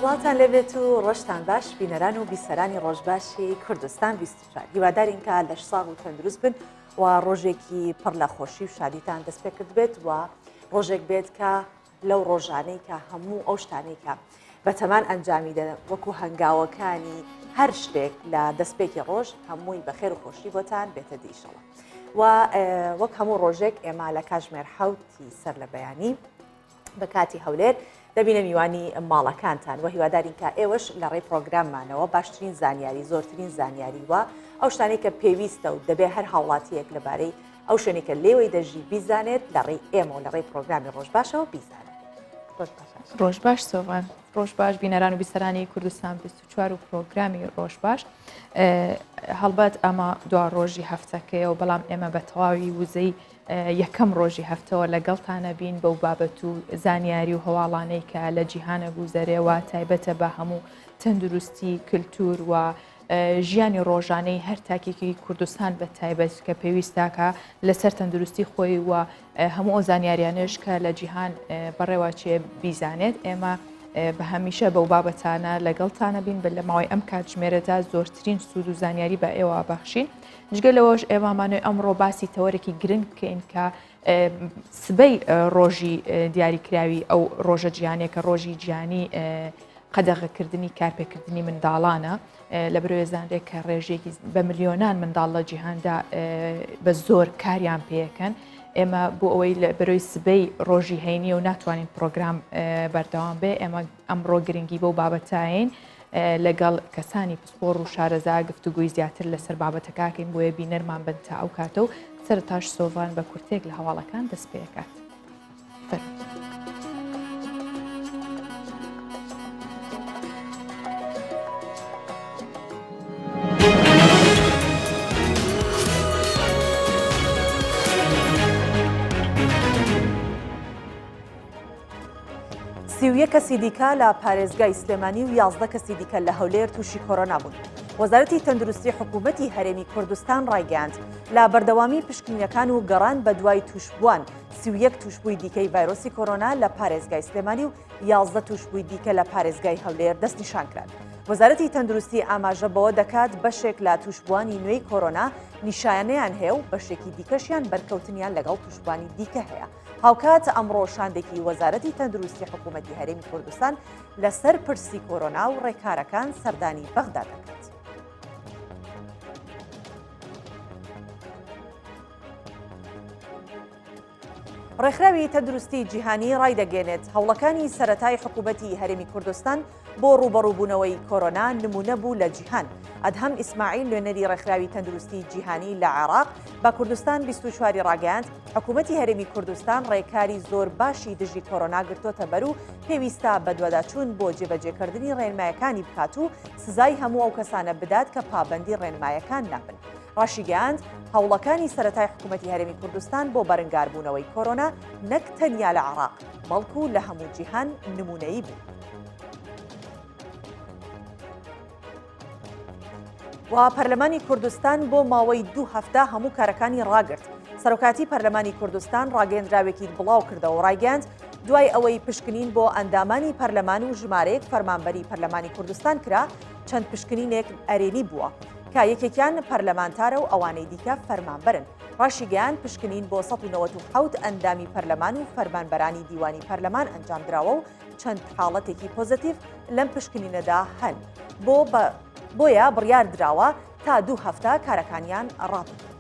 سڵاوتان لێبێت و ڕۆژتان باش بینەران و بیسەرانی ڕۆژباشی کوردستان 24 هیوادارین کە لەش ساغ و تەندروست بن و ڕۆژێکی پڕ لە خۆشی و شادیتان دەست پێ کرد بێت و ڕۆژێک بێت کە لەو ڕۆژانەی کە هەموو ئەو شتانەی کە بەتەمان ئەنجامی دەدەن وەکو هەنگاوەکانی هەر شتێک لە دەستپێکی ڕۆژ هەمووی بەخێر و خۆشی بۆتان بێتە دیشەڵە و وەک هەموو ڕۆژێک ئێمە لە کاژمێر حوتی سەر لە بەیانی بە کاتی هەولێر دەبینە میوانی ماڵەکانتان و هیوادارین کە ئێوەش لە ڕێی پرۆگراممانەوە باشترین زانیاری زۆرترین زانیاری و ئەو شتانەی کە پێویستە و دەبێ هەر هاوڵاتیەک لەبارەی ئەو شوێنی کە لێوەی دەژی بیزانێت لە ڕێی ئێمە و لە ڕێی پرۆگرامی ڕۆژباشەوە بیزانێت. ڕۆژ باش سۆڤان ڕۆژ باش بینەران و بیسەرانی کوردستان 24 و پرۆگرامی ڕۆژ باش هەڵبەت ئەمە دوا ڕۆژی هەفتەکەیە و بەڵام ئێمە بە تەواوی وزەی یەکەم ڕۆژی هەفتەوە لەگەڵتانە بین بەو بابەت و زانیاری و هەواڵانەی کە لە جیهانە گوزەرێەوە تایبەتە بە هەموو تەندروستی کللتور و ژیانی ڕۆژانەی هەر تاکێکی کوردستان بە تایبەت کە پێویستاکە لەسەر تەندروستی خۆی و هەموو ئەو زانیاریانش کە لە جیهان بەڕێوەچێ بیزانێت ئێمە بە هەمیشە بەو بابەتانە لەگەڵتانە بین بە لە ماوەی ئەم کاتژمێرەدا زۆرترین سوود و زانیاری بە ئێوە بەخشین جگە لەوەش ئێمامانەوەی ئەمڕۆ باسی تەوەرێکی گرنگ بکەین کە سبەی ڕۆژی دیاریکراوی ئەو ڕۆژە جیانێکە ڕۆژی جیانی قەدەغەکردنی کارپێکردنی منداڵانە لە برۆێزانرێک کە ڕێژێکی بە ملیۆنان منداڵ لە جیهاندا بە زۆر کاریان پێەکەن ئێمە بۆ ئەوەی لە بەرۆی سبەی ڕۆژی هەینیە و ناتوانین پرۆگرام بەردەوام بێ ئێمە ئەمڕۆ گرنگی بەو بابەتاین لەگەڵ کەسانی پسپۆڕ و شارەزا گفتوگۆی زیاتر لەسەر بابەتەکەکەین بۆیە بینەرمان بن تا ئەو کاتە و سەرتاش سۆڤان بە کورتێک لە هەواڵەکان دەست پێکات. 31 کەسی دیکە لە پارێزگای سلێمانی و 11 کەسی دیکە لە هەولێر تووشی کۆرۆنا بوون. وەزارەتی تەندروستی حکوومەتی هەرێمی کوردستان ڕایگەیاند لە بەردەوامی پشکنینەکان و گەڕان بە دوای تووشبووان 31 تووشبووی دیکەی ڤایرۆسی کۆرۆنا لە پارێزگای سلێمانی و 11 تووشبووی دیکە لە پارێزگای هەولێر دەستنیشان کران. وەزارەتی تەندروستی ئاماژە بەوە دەکات بەشێک لە تووشبووانی نوێی کۆرۆنا نیشانەیان هەیە و بەشێکی دیکەشیان بەرکەوتنیان لەگەڵ تووشبووانی دیکە هەیە. هاوکات ئەمڕۆ شاندێکی وەزارەتی تەندروستی حکوومەتی هەرێمی کوردستان لەسەر پرسی کۆرۆنا و ڕێکارەکان سەردانی بەغدا دەکات. ڕێکخراوی تەندروستی جیهانی ڕایدەگەێنێت هەوڵەکانی سەتای حکوومەتی هەرێمی کوردستان بۆ ڕووبەڕووبوونەوەی کۆرۆنا نمونە بوو لە جیهان. ئەدهەم ئیسماعیل نوێنەری ڕێکخراوی تەندروستی جیهانی لە عێراق بە کوردستان 24 ی ڕاگەیاند، حکوومەتی هەرێمی کوردستان ڕێکاری زۆر باشی دژی کۆرۆنا گرتۆتە بەر و پێویستە بەدواداچوون بۆ جێبەجێکردنی ڕێنمایەکانی بکات و سزای هەموو ئەو کەسانە بدات کە پابەندی ڕێنمایەکان نابن. ڕاشیگەیاند، هەوڵەکانی سەرەتای حکوومەتی هەرێمی کوردستان بۆ بەرنگاربوونەوەی کۆرۆنا نەک تەنیا لە عێراق، بەڵکو لە هەموو جیهان نموونەیی بوو. و پەرلەمانی کوردستان بۆ ماوەی دوو هەفتە هەموو کارەکانی ڕاگرت. سەرۆکاتی پەرلەمانی کوردستان ڕاگەیەندراوێکی بڵاو کردەوە ڕایگەیاند دوای ئەوەی پشکنین بۆ ئەندامانی پەرلەمان و ژمارەیەک فەرمانبەری پەرلەمانی کوردستان کرا چەند پشکنینێک ئەرێنی بووە کە یەکێکیان پەرلەمانتارە و ئەوانەی دیکە فەرمانبەرن. ڕاشیگەیاند، پشکنین بۆ 197 ئەندامی پەرلەمان و فەرمانبەرانی دیوانی پەرلەمان ئەنجامدراوە و چەند حاڵەتێکی پۆزەتیڤ لەم پشکنینەدا هەن بۆ بۆیە بڕیار دراوە تا دوو هەفتە کارەکانیان ڕابگرن.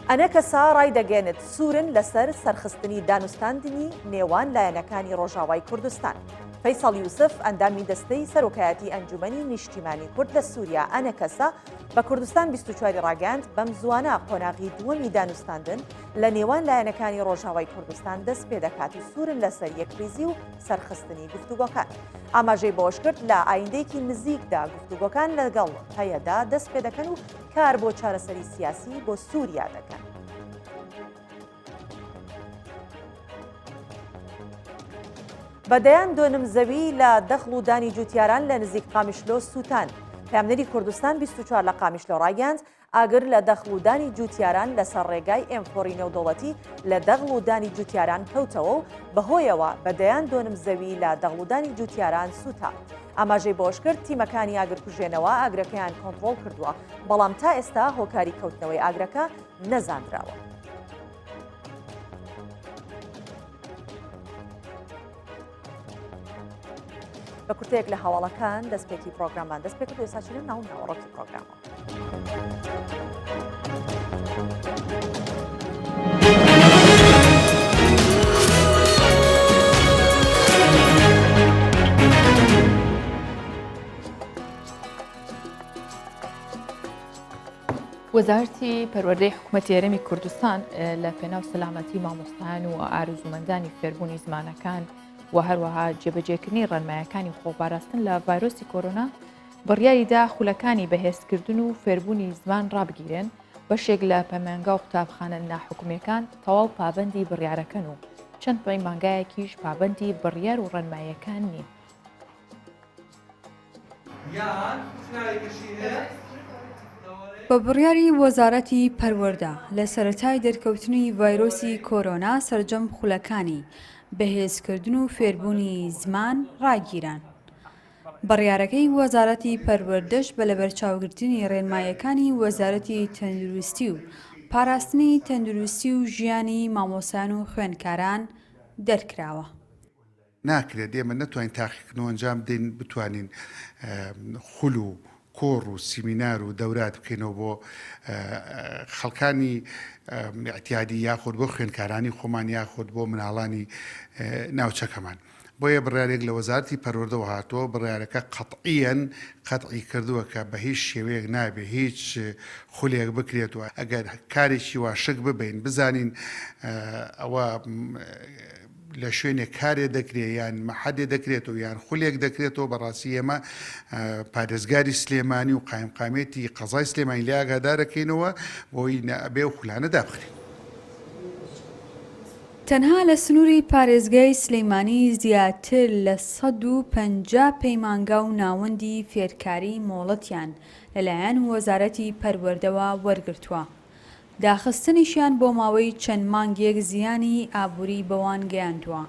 ئەنەکەسە ڕایدەگەیەنێت سوورن لەسەر سەرخستنی دانوستاندنی نێوان لایەنەکانی ڕۆژاوای کوردستان. فەیسەڵ یوسف، ئەندامی دەستەی سەرۆکایەتی ئەنجومەنی نیشتیمانی کورد لە سووریا، ئەنەکەسە، بە کوردستان 24 ی ڕاگەیاند، بەم زووانە قۆناغی دووەمی دانوستاندن لە نێوان لایەنەکانی ڕۆژاوای کوردستان دەستپێدەکات و سوورن لەسەر یەکڕیزی و سەرخستنی گفتوگۆکان. ئاماژەی بەوەشکرد، لە ئایندەیەکی نزیکدا گفتوگۆکان لەگەڵ پەیەدە دەستپێدەکەن و کار بۆ چارەسەری سیاسی بۆ سووریا دەکەن. بە دەیان دۆنم زەوی لە دەخڵ و دانی جوتیاران لە نزیک قامیشلۆ سووتان. پەیامنێری کوردستان 24 لە قامیشلۆ ڕایگەیاند، ئاگر لە دەخڵ و دانی جووتیاران لەسەر ڕێگای M four ی نێودەوڵەتی لە دەغڵ و دانی جووتیاران کەوتەوە و بەهۆیەوە بە دەیان دۆنم زەوی لە دەغڵ و دانی جووتیاران سووتا. ئاماژەی بەوەشکرد، تیمەکانی ئاگرکوژێنەوە ئاگرەکەیان کۆنتڕۆڵ کردووە، بەڵام تا ئێستا هۆکاری کەوتنەوەی ئاگرەکە نەزاندراوە. بە کورتەیەک لە هەواڵەکان دەستپێکی پرۆگرامان دەست پێکرد و ئێستا چینە ناو ناوەڕۆکی پرۆگرامەوە. وەزارەتی پەروەردەی حکوومەتی هەرێمی کوردستان لە پێناو سەلامەتی مامۆستایان و ئارزومەندانی فێربوونی زمانەکان و هەروەها جێبەجێکردنی ڕێنمایەکانی خۆپاراستن لە ڤایرۆسی کۆرۆنا بڕیاریدا خولەکانی بەهێزکردن و فێربوونی زمان ڕابگیرێن، بەشێک لە پەیمانگا و قوتابخانە ناحکومییەکان تەواو پابەندی بڕیارەکەن و چەند پەیمانگایەکیش پابەندی بڕیار و ڕێنماییەکان نین. بە بڕیاری وەزارەتی پەروەردە، لە سەرەتای دەرکەوتنی ڤایرۆسی کۆرۆنا سەرجەم خولەکانی بەهێزکردن و فێربوونی زمان ڕاگیران. بڕیارەکەی وەزارەتی پەروەردەش بە لەبەرچاوگرتنی ڕێنماییەکانی وەزارەتی تەندروستی و پاراستنی تەندروستی و ژیانی مامۆستایان و خوێندکاران دەرکراوە. ناکرێت ئێمە نەتوانین تاقیکردنەوە ئەنجام بدەین بتوانین خول و کۆڕ و سیمینار و دەورات بکەینەوە بۆ خەڵکانی ئیعتیادی یاخود بۆ خوێندکارانی خۆمان یاخود بۆ مناڵانی ناوچەکەمان. بۆیە بڕیارێک لە وەزارەتی پەروەردەوە هاتووە، بڕیارەکە قەتعیەن قەتعی کردووە کە بە هیچ شێوەیەک نابێ هیچ خولێک بکرێت و ئەگەر کارێکی وا شک ببەین بزانین ئەوە لە شوێنێک کارێ دەکرێ یان مەحەدێ دەکرێتەوە یان خولێک دەکرێتەوە بەڕاستی ئێمە پارێزگاری سلێمانی و قایمقامێتی قەزای سلێمانی لێ ئاگادارەکەینەوە بۆی ئەبێ ئەو خولانە دابخرێن. تەنها لە سنووری پارێزگای سلیمانی زیاتر لە 150 پەیمانگا و ناوەندی فێرکاری مۆڵەتیان لەلایەن وەزارەتی پەروەردەوە وەرگرتووە، داخستنیشیان بۆ ماوەی چەند مانگێک زیانی ئابووری بەوان گەیاندووە.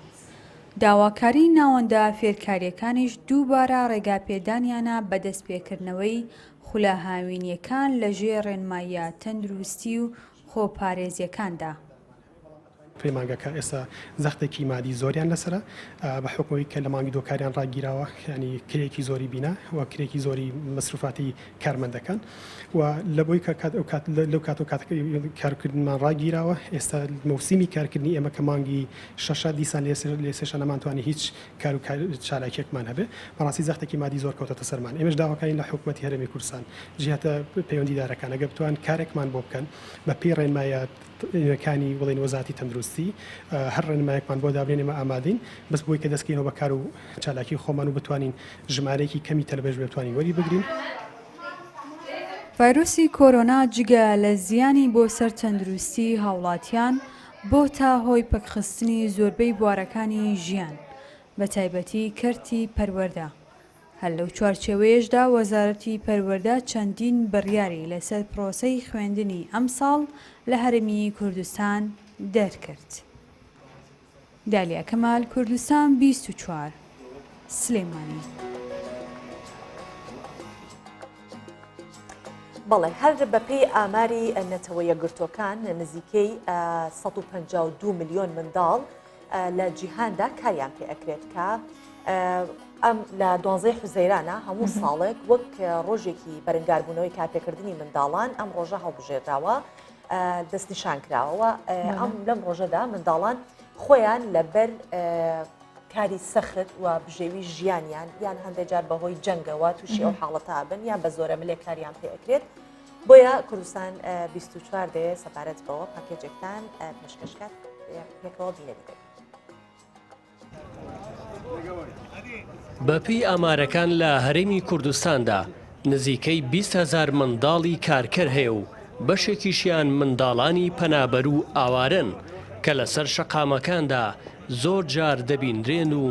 داواکاری ناوەندە فێرکارییەکانیش دووبارە ڕێگاپێدانیانە بە دەستپێکردنەوەی خولە هاوینییەکان لەژێر ڕێنماییە تەندروستی و خۆپارێزییەکاندا. پەیمانگەکە ئێستا زەختێکی مادی زۆریان لەسەرە بە حوکمەوەی کە لە مانگی دوو کاریان ڕاگیراوە یانی کرێکی زۆری بینا و کرێکی زۆری مەسروفاتی کارمەندەکان و لە بۆی کە کات ئەو کات لەو کات و کات کارکردنمان ڕاگیراوە ئێستا مەوسیمی کارکردنی ئێمە کە مانگی شەشە دیسان لێ سێشە نەمانتوانی هیچ کار و چالاکیەکمان هەبێ بەڕاستی زەختێکی مادی زۆر کەوتەتە سەرمان ئێمەش داواکارین لە حکومەتی هەرێمی کوردستان جیهتە پەیوەندیدارەکان ئەگەر بتوان کارێکمان بۆ بکەن بە پێی ڕێنمایە نوێکانی بڵێین وەزارەتی تەندروستی هەر ڕێنمایەکمان بۆ دابنێن ئێمە ئامادەین بەس بۆی کە دەستکەینەوە بە کار و چالاکی خۆمان و بتوانین ژمارەیەکی کەمی تەلەبەش بتوانین وەری بگرین. ڤایرۆسی کۆرۆنا جگە لە زیانی بۆ سەر تەندروستی هاوڵاتیان بۆتە هۆی پەکخستنی زۆربەی بوارەکانی ژیان بەتایبەتی کەرتی پەروەردە، هەر لەو چوارچێوەیەشدا وەزارەتی پەروەردە چەندین بڕیاری لەسەر پرۆسەی خوێندنی ئەمساڵ لە هەرێمی کوردستان دەرکرد. دالیا کەمال، کوردستان 24، سلێمانی. بەڵێ هەر بەپێی ئاماری نەتەوە یەکگرتووەکان نزیکەی 152 ملیۆن منداڵ لە جیهاندا کاریان پێ ئەکرێت کە ئەم لە دوانزەی حوزەیرانە هەموو ساڵێک وەک ڕۆژێکی بەرەنگاربوونەوەی کارپێکردنی منداڵان ئەم ڕۆژە هەڵبژێراوە دەستنیشان کراوە ئەم لەم ڕۆژەدا منداڵان خۆیان لەبەر کاری سەخت و بژێوی ژیانیان یان هەندێک جار بەهۆی جەنگەوە تووشی ئەو حاڵەتە بن یان بە زۆرە ملێ کاریان پێ ئەکرێت بۆیە کوردستان 24 دەیە سەبارەت بەوە پاکێجێکتان پێشکەشکات پێکەوە بینەری دەبین. بەپێی ئامارەکان لە هەرێمی کوردستاندا نزیکەی 20 هەزار منداڵی کارکەر هەیە و بەشێکیشیان منداڵانی پەنابەر و ئاوارەن کە لەسەر شەقامەکاندا زۆر جار دەبینرێن و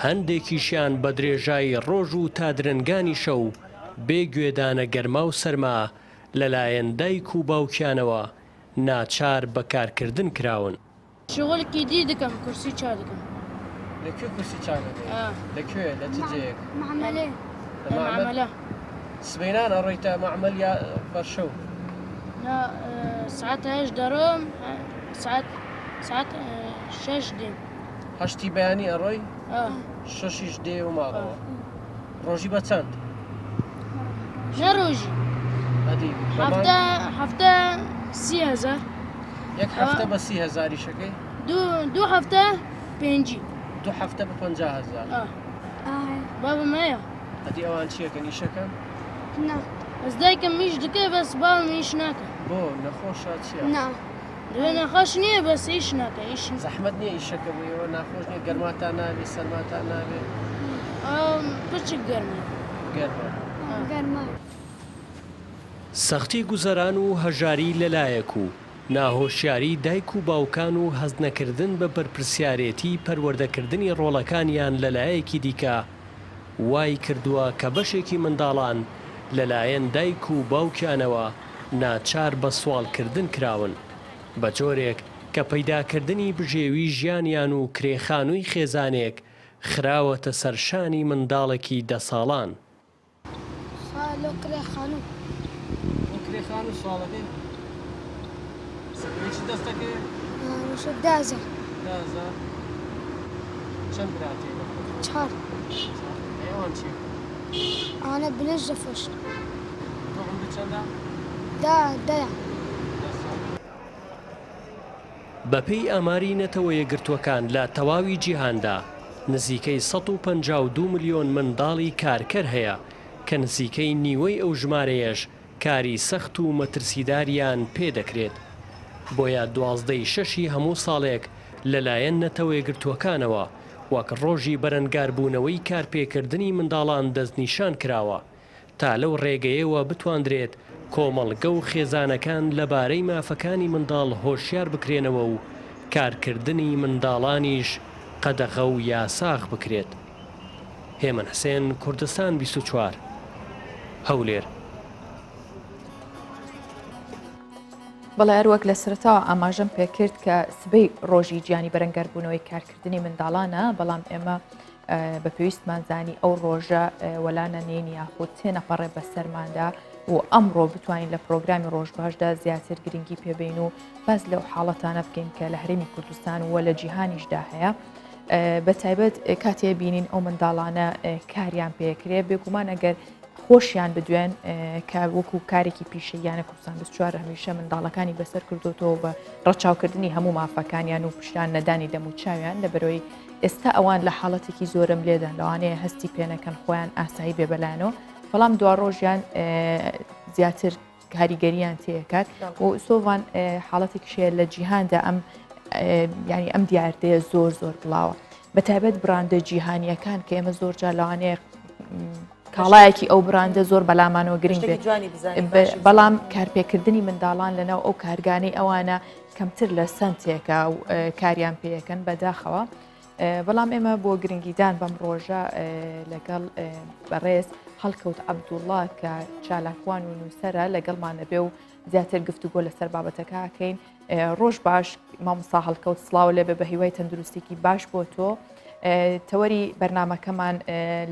هەندێکیشیان بە درێژایی ڕۆژ و تا درەنگانی شەو بێ گوێدانە گەرما و سەرما. لەلایەن دایک و باوکیانەوە ناچار بە کارکردن کراون. شغلکی دی دکەم کورسی چا دکەم. لە کوێ کورسی چاک دەکەی؟ لە کوێ؟ لە چ جێیەک؟ مەعمەلێ. لە مەعمەل؟ سبەینان ئەڕۆیتە مەعمەل یا بەر شەو؟ نا سعات هەشت دەڕۆم سعات سعات شەش دێم. هەشتی بەیانی ئەڕۆی؟ شەشیش دێیەوە ماڵەوە. ڕۆژی بە چەند؟ نە ڕۆژی. ئەدی بە مانگ؟ هەفتە هەفتە 30 هەزار. یەک هەفتە بە 30 هەزار ئیشەکەی؟ دوو هەفتە پێنجی. دوو هەفتە بە 50 هەزار. بابم هەیە. ئەدی ئەوان چیەکەن ئیشەکەن؟ نا بەس دایکم ئیش دکێ بەس باوم ئیش ناکە. بۆ نەخۆشە چیە؟ نا دوێ نەخۆش نییە بەس ئیش ناکە ئیش. زەحمەت نییە ئیشەکە بۆ ئێوە ناخۆش نییە گەرماتان نابێ سەرماتان نابێ؟ پچک گەرمە. گەرمە. گەرمە. سەختی گوزەران و هەژاری لەلایەک و ناهۆشیاری دایک و باوکان و هەستنەکردن بە بەرپرسیارێتی پەروەردەکردنی ڕۆڵەکانیان لەلایەکی دیکە وای کردووە کە بەشێکی منداڵان لەلایەن دایک و باوکیانەوە ناچار بە سواڵکردن کراون بە جۆرێک کە پەیداکردنی بژێوی ژیانیان و کرێ خانووی خێزانێک خراوەتە سەر شانی منداڵێکی دە ساڵان. خا لۆ کرێ خانوو. بۆ کرێ خانوو سواڵەکەی سەکۆی چ دەستەکەیە؟ وشە 10 هەزار. 10 هەزار چەند برات هەیە لە خۆت؟ چهار. چهار. ئەی ئەوان چی ئەکەن؟ ئەوانە بنێشت دەفرۆشن. تۆ عومرت چەندە؟ دە دەیە. دە ساڵ. بەپێی ئاماری نەتەوە یەکگرتووەکان لە تەواوی جیهاندا نزیکەی 152 ملیۆن منداڵی کارکەر هەیە کە نزیکەی نیوەی ئەو ژمارەیەش کاری سەخت و مەترسیداریان پێدەکرێت بۆیە 12 ی شەشی هەموو ساڵێک لەلایەن نەتەوەیەکگرتووەکانەوە وەک ڕۆژی بەرەنگاربوونەوەی کارپێکردنی منداڵان دەستنیشان کراوە تا لەو ڕێگەیەوە بتواندرێت کۆمەڵگە و خێزانەکان لەبارەی مافەکانی منداڵ هۆشیار بکرێنەوە و کارکردنی منداڵانیش قەدەغە و یاساغ بکرێت. هێمن حسێن، کوردستان 24، هەولێر. بەڵێ هەروەک لە سەرەتاوە ئاماژەم پێکرد کە سبەی ڕۆژی جیهانی بەرەنگاربوونەوەی کارکردنی منداڵانە، بەڵام ئێمە بە پێویستمان زانی ئەو ڕۆژە وەلا نەنێین یاخود تێنەپەڕێ بەسەرماندا و ئەمڕۆ بتوانین لە پرۆگرامی ڕۆژباشدا زیاتر گرنگی پێبین و باس لەو حاڵەتانە بکەین کە لە هەرێمی کوردستان و لە جیهانیشدا هەیە. بە تایبەت کاتێ بینین ئەو منداڵانە کاریان پێکرێ بێگومان ئەگەر خۆشیان بدوێن کە وەکو کارێکی پیشەییانە کوردستان 24 هەمیشە منداڵەکانی بەسەر کردوتەوە بە ڕەچاوکردنی هەموو مافەکانیان و پیشان نەدانی دەموچاویان لە بەرەوەی ئێستا ئەوان لە حاڵەتێکی زۆرم لێدان لەوانەیە هەستی پێنەکەن خۆیان ئاسایی بێ بەلایەنەوە بەڵام دوا ڕۆژیان زیاتر کاریگەریان تێکات و سۆڤان حاڵەتێکیش هەیە لە جیهاندا ئەم ینی ئەم دیاردەیە زۆر زۆر بڵاوە بە تایبەت براندە جیهانیەکان کە ئێمە زۆر جار لەوانەیە کاڵایەکی ئەو براندە زۆر بەلامانەوە گرنگ بێت بەڵام کارپێکردنی منداڵان لەناو ئەو کارگانەی ئەوانە کەمتر لە سنتێکە و کاریان پێیەکەن بەداخەوە بەڵام ئێمە بۆ گرنگیدان بەم ڕۆژە لەگەڵ بەڕێز هەڵکەوت عەبدوڵڵا کە چالاکوان و نووسەرە لەگەڵمان دەبێ و زیاتر گفتوگۆ لەسەر بابەتەکە ئەکەین. ڕۆژ باش مامۆستا هەڵکەوت سڵاو لێبێ بە هیوای تەندروستێکی باش بۆ تۆ. تەوەری بەرنمەکەمان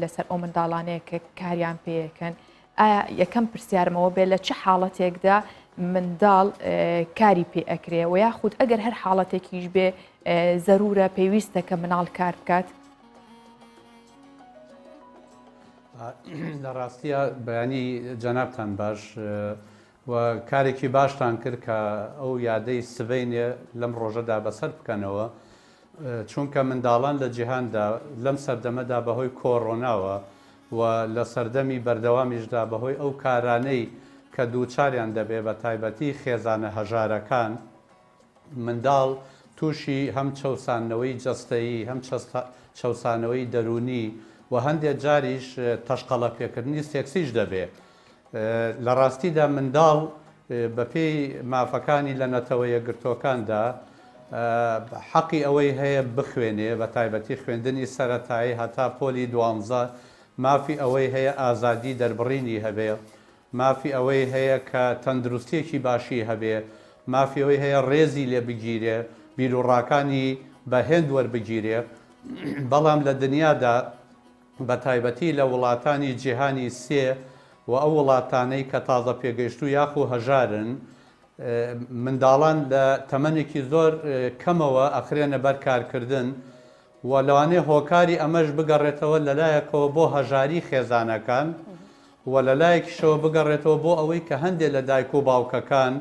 لەسەر ئەو منداڵانەیە کە کاریان پێیەکەن ئایا یەکەم پرسیارمەوە بێ لە چ حاڵەتێکدا منداڵ کاری پێ ئەکرێ و یاخود ئەگەر هەر حاڵەتێکیش بێ زەرورە پێویستە کە مناڵ کار بکات؟ لە ڕاستیە بەیانی جەنابتان باش و کارێکی باشتان کرد کە ئەو یادەی سبەینێ لەم ڕۆژەدا بەسەر بکەنەوە چونکە منداڵان لە جیهاندا لەم سەردەمەدا بەهۆی کۆڕۆناوە و لە سەردەمی بەردەوامیشدا بەهۆی ئەو کارانەی کە دووچاریان دەبێ بە تایبەتی خێزانە هەژارەکان منداڵ تووشی هەم چەوساندنەوەی جەستەیی هەم چەوسانەوەی دەروونی و هەندێ جاریش تەشقەڵە پێکردنی سێکسیش دەبێ. لە ڕاستیدا منداڵ بەپێی مافەکانی لە نەتەوە یەکگرتووەکاندا حەقی ئەوەی هەیە بخوێنێ، بە تایبەتی خوێندنی سەرەتایی هەتا پۆلی دوانزە، مافی ئەوەی هەیە ئازادی دەربڕینی هەبێ. مافی ئەوەی هەیە کە تەندروستییەکی باشی هەبێ، مافی ئەوەی هەیە ڕێزی لێ بگیرێ، بیروڕاکانی بە هێند وەربگیرێ، بەڵام لە دنیادا بە تایبەتی لە وڵاتانی جیهانی سێ و ئەو وڵاتانەی کە تازە پێگەیشتوو یاخو هەژارن، منداڵان لە تەمەنێکی زۆر کەمەوە ئەخرێنە بەر کارکردن و لەوانەیە هۆکاری ئەمەش بگەڕێتەوە لەلایەکەوە بۆ هەژاری خێزانەکان و لەلایەکیشەوە بگەڕێتەوە بۆ ئەوەی کە هەندێ لە دایک و باوکەکان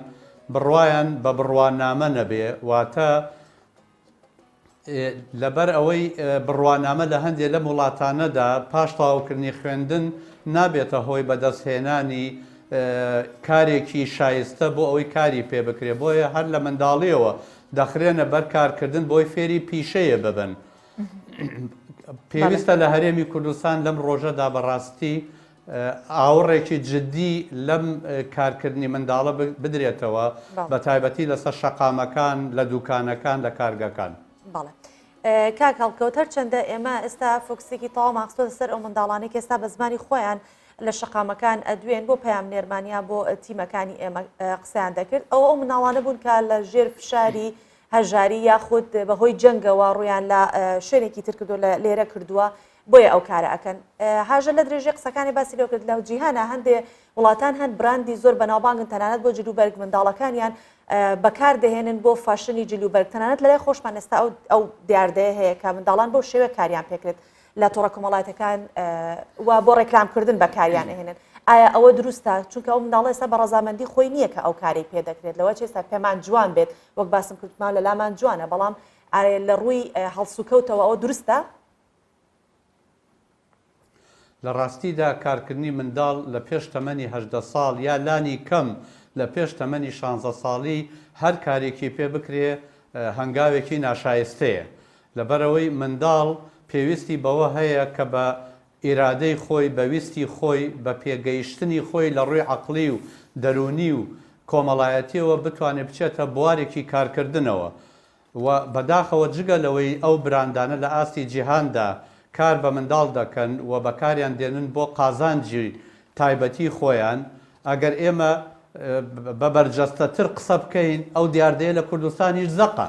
بڕوایان بە بڕوانامە نەبێ واتە لەبەر ئەوەی بڕوانامە لە هەندێ لەم وڵاتانەدا پاش تەواوکردنی خوێندن نابێتە هۆی بەدەستهێنانی کارێکی شایستە بۆ ئەوەی کاری پێ بکرێ بۆیە هەر لە منداڵیەوە دەخرێنە بەر کارکردن بۆی فێری پیشەیە ببن. پێویستە لە هەرێمی کوردستان لەم ڕۆژەدا بەڕاستی ئاوڕێکی جدی لەم کارکردنی منداڵە بدرێتەوە بە تایبەتی لەسەر شەقامەکان لە دوکانەکان لە کارگەکان. بەڵێ کاک هەڵکەوت هەرچەندە ئێمە ئێستا فۆکسێکی تەواومان خستۆتە سەر ئەو منداڵانەی کە ئێستا بە زمانی خۆیان لە شەقامەکان ئەدوێن بۆ پەیامنێرمان یا بۆ تیمەکانی ئێمە قسەیان دەکرد ئەوە ئەو منداڵانە بوون کە لە ژێر فشاری هەژاری یاخود بەهۆی جەنگەوە ڕوویان لە شوێنێکی تر کردو لە لێرە کردووە بۆیە ئەو کارە ئەکەن هاژە لە درێژەی قسەکانی باسی لەوە کرد لە جیهانە هەندێ وڵاتان هەن براندی زۆر بەناوبانگن تەنانەت بۆ جلوبەرگ منداڵەکانیان بەکار دەهێنن بۆ فاشنی جلوبەرگ تەنانەت لەلای خۆشمان ئێستا ئەو ئەو دیاردەیە هەیە کە منداڵان بەو شێوە کاریان پێکرێت لە تۆڕە کۆمەڵایەتەکان و بۆ ڕێکلامکردن بەکاریان ئەهێنن ئایا ئەوە دروستە چونکە ئەو منداڵە ئێستا بە ڕەزامەندی خۆی نییە کە ئەو کارەی پێ دەکرێت لەوە چێستا پێمان جوان بێت وەک باسم کردمان لە لامان جوانە بەڵام ئایا لە ڕووی هەڵسوکەوتەوە ئەوە دروستە؟ لە ڕاستیدا کارکردنی منداڵ لە پێش تەمەنی 18 ساڵ یا لانی کەم لە پێش تەمەنی 16 ساڵی هەر کارێکی پێ بکرێ هەنگاوێکی ناشایستەیە لەبەرئەوەی منداڵ پێویستی بەوە هەیە کە بە ئیرادەی خۆی، بە ویستی خۆی، بە پێگەیشتنی خۆی لە ڕووی عەقڵی و دەروونی و کۆمەڵایەتییەوە بتوانێ بچێتە بوارێکی کارکردنەوە و بەداخەوە جگە لەوەی ئەو براندانە لە ئاستی جیهاندا کار بە منداڵ دەکەن و بەکاریان دێنن بۆ قازانجی تایبەتی خۆیان، ئەگەر ئێمە بە بەرجەستەتر قسە بکەین ئەو دیاردەیە لە کوردستانیش زەقە.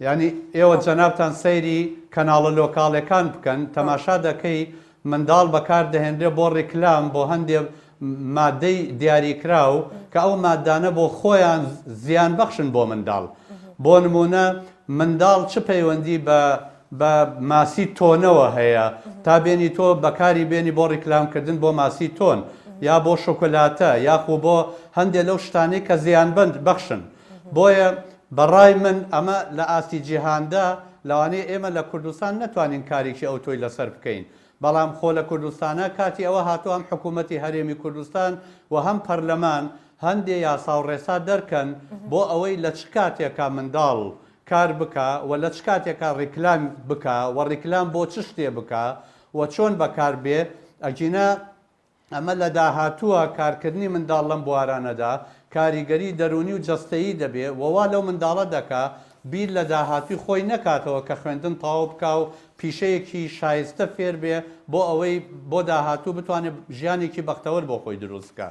یانی ئێوە جەنابتان سەیری کەناڵە لۆکاڵێکان بکەن تەماشا دەکەی منداڵ بەکار دەهێنرێ بۆ ڕیکلام بۆ هەندێ مادەی دیاریکراو کە ئەو مادانە بۆ خۆیان زیان بەخشن بۆ منداڵ بۆ نمونە منداڵ چ پەیوەندی بە بە ماسی تۆنەوە هەیە تا بێنی تۆ بەکاری بێنی بۆ ڕیکلام کردن بۆ ماسی تۆن یا بۆ شۆکۆلاتە یاخو بۆ هەندێ لەو شتانەی کە زیان بەند بەخشن بۆیە بە ڕای من ئەمە لە ئاستی جیهاندا لەوانەیە ئێمە لە کوردستان نەتوانین کارێکی ئەوتۆی لەسەر بکەین بەڵام خۆ لە کوردستانا کاتی ئەوە هاتووە هەم حکوومەتی هەرێمی کوردستان و هەم پەرلەمان هەندێ یاسا و ڕێسا دەرکەن بۆ ئەوەی لە چ کاتێکا منداڵ کار بکا و لە چ کاتێکا ڕیکلام بکا و ڕیکلام بۆ چ شتێ بکا و چۆن بەکار بێ ئەگینا ئەمە لە داهاتووە کارکردنی منداڵ لەم بوارانەدا کاریگەری دەروونی و جەستەیی دەبێ و وا لەو منداڵە دەکا بیر لە داهاتووی خۆی نەکاتەوە کە خوێندن تەواو بکا و پیشەیەکی شایستە فێر بێ بۆ ئەوەی بۆ داهاتوو بتوانێ ژیانێکی بەختەوەر بۆ خۆی دروست بکا.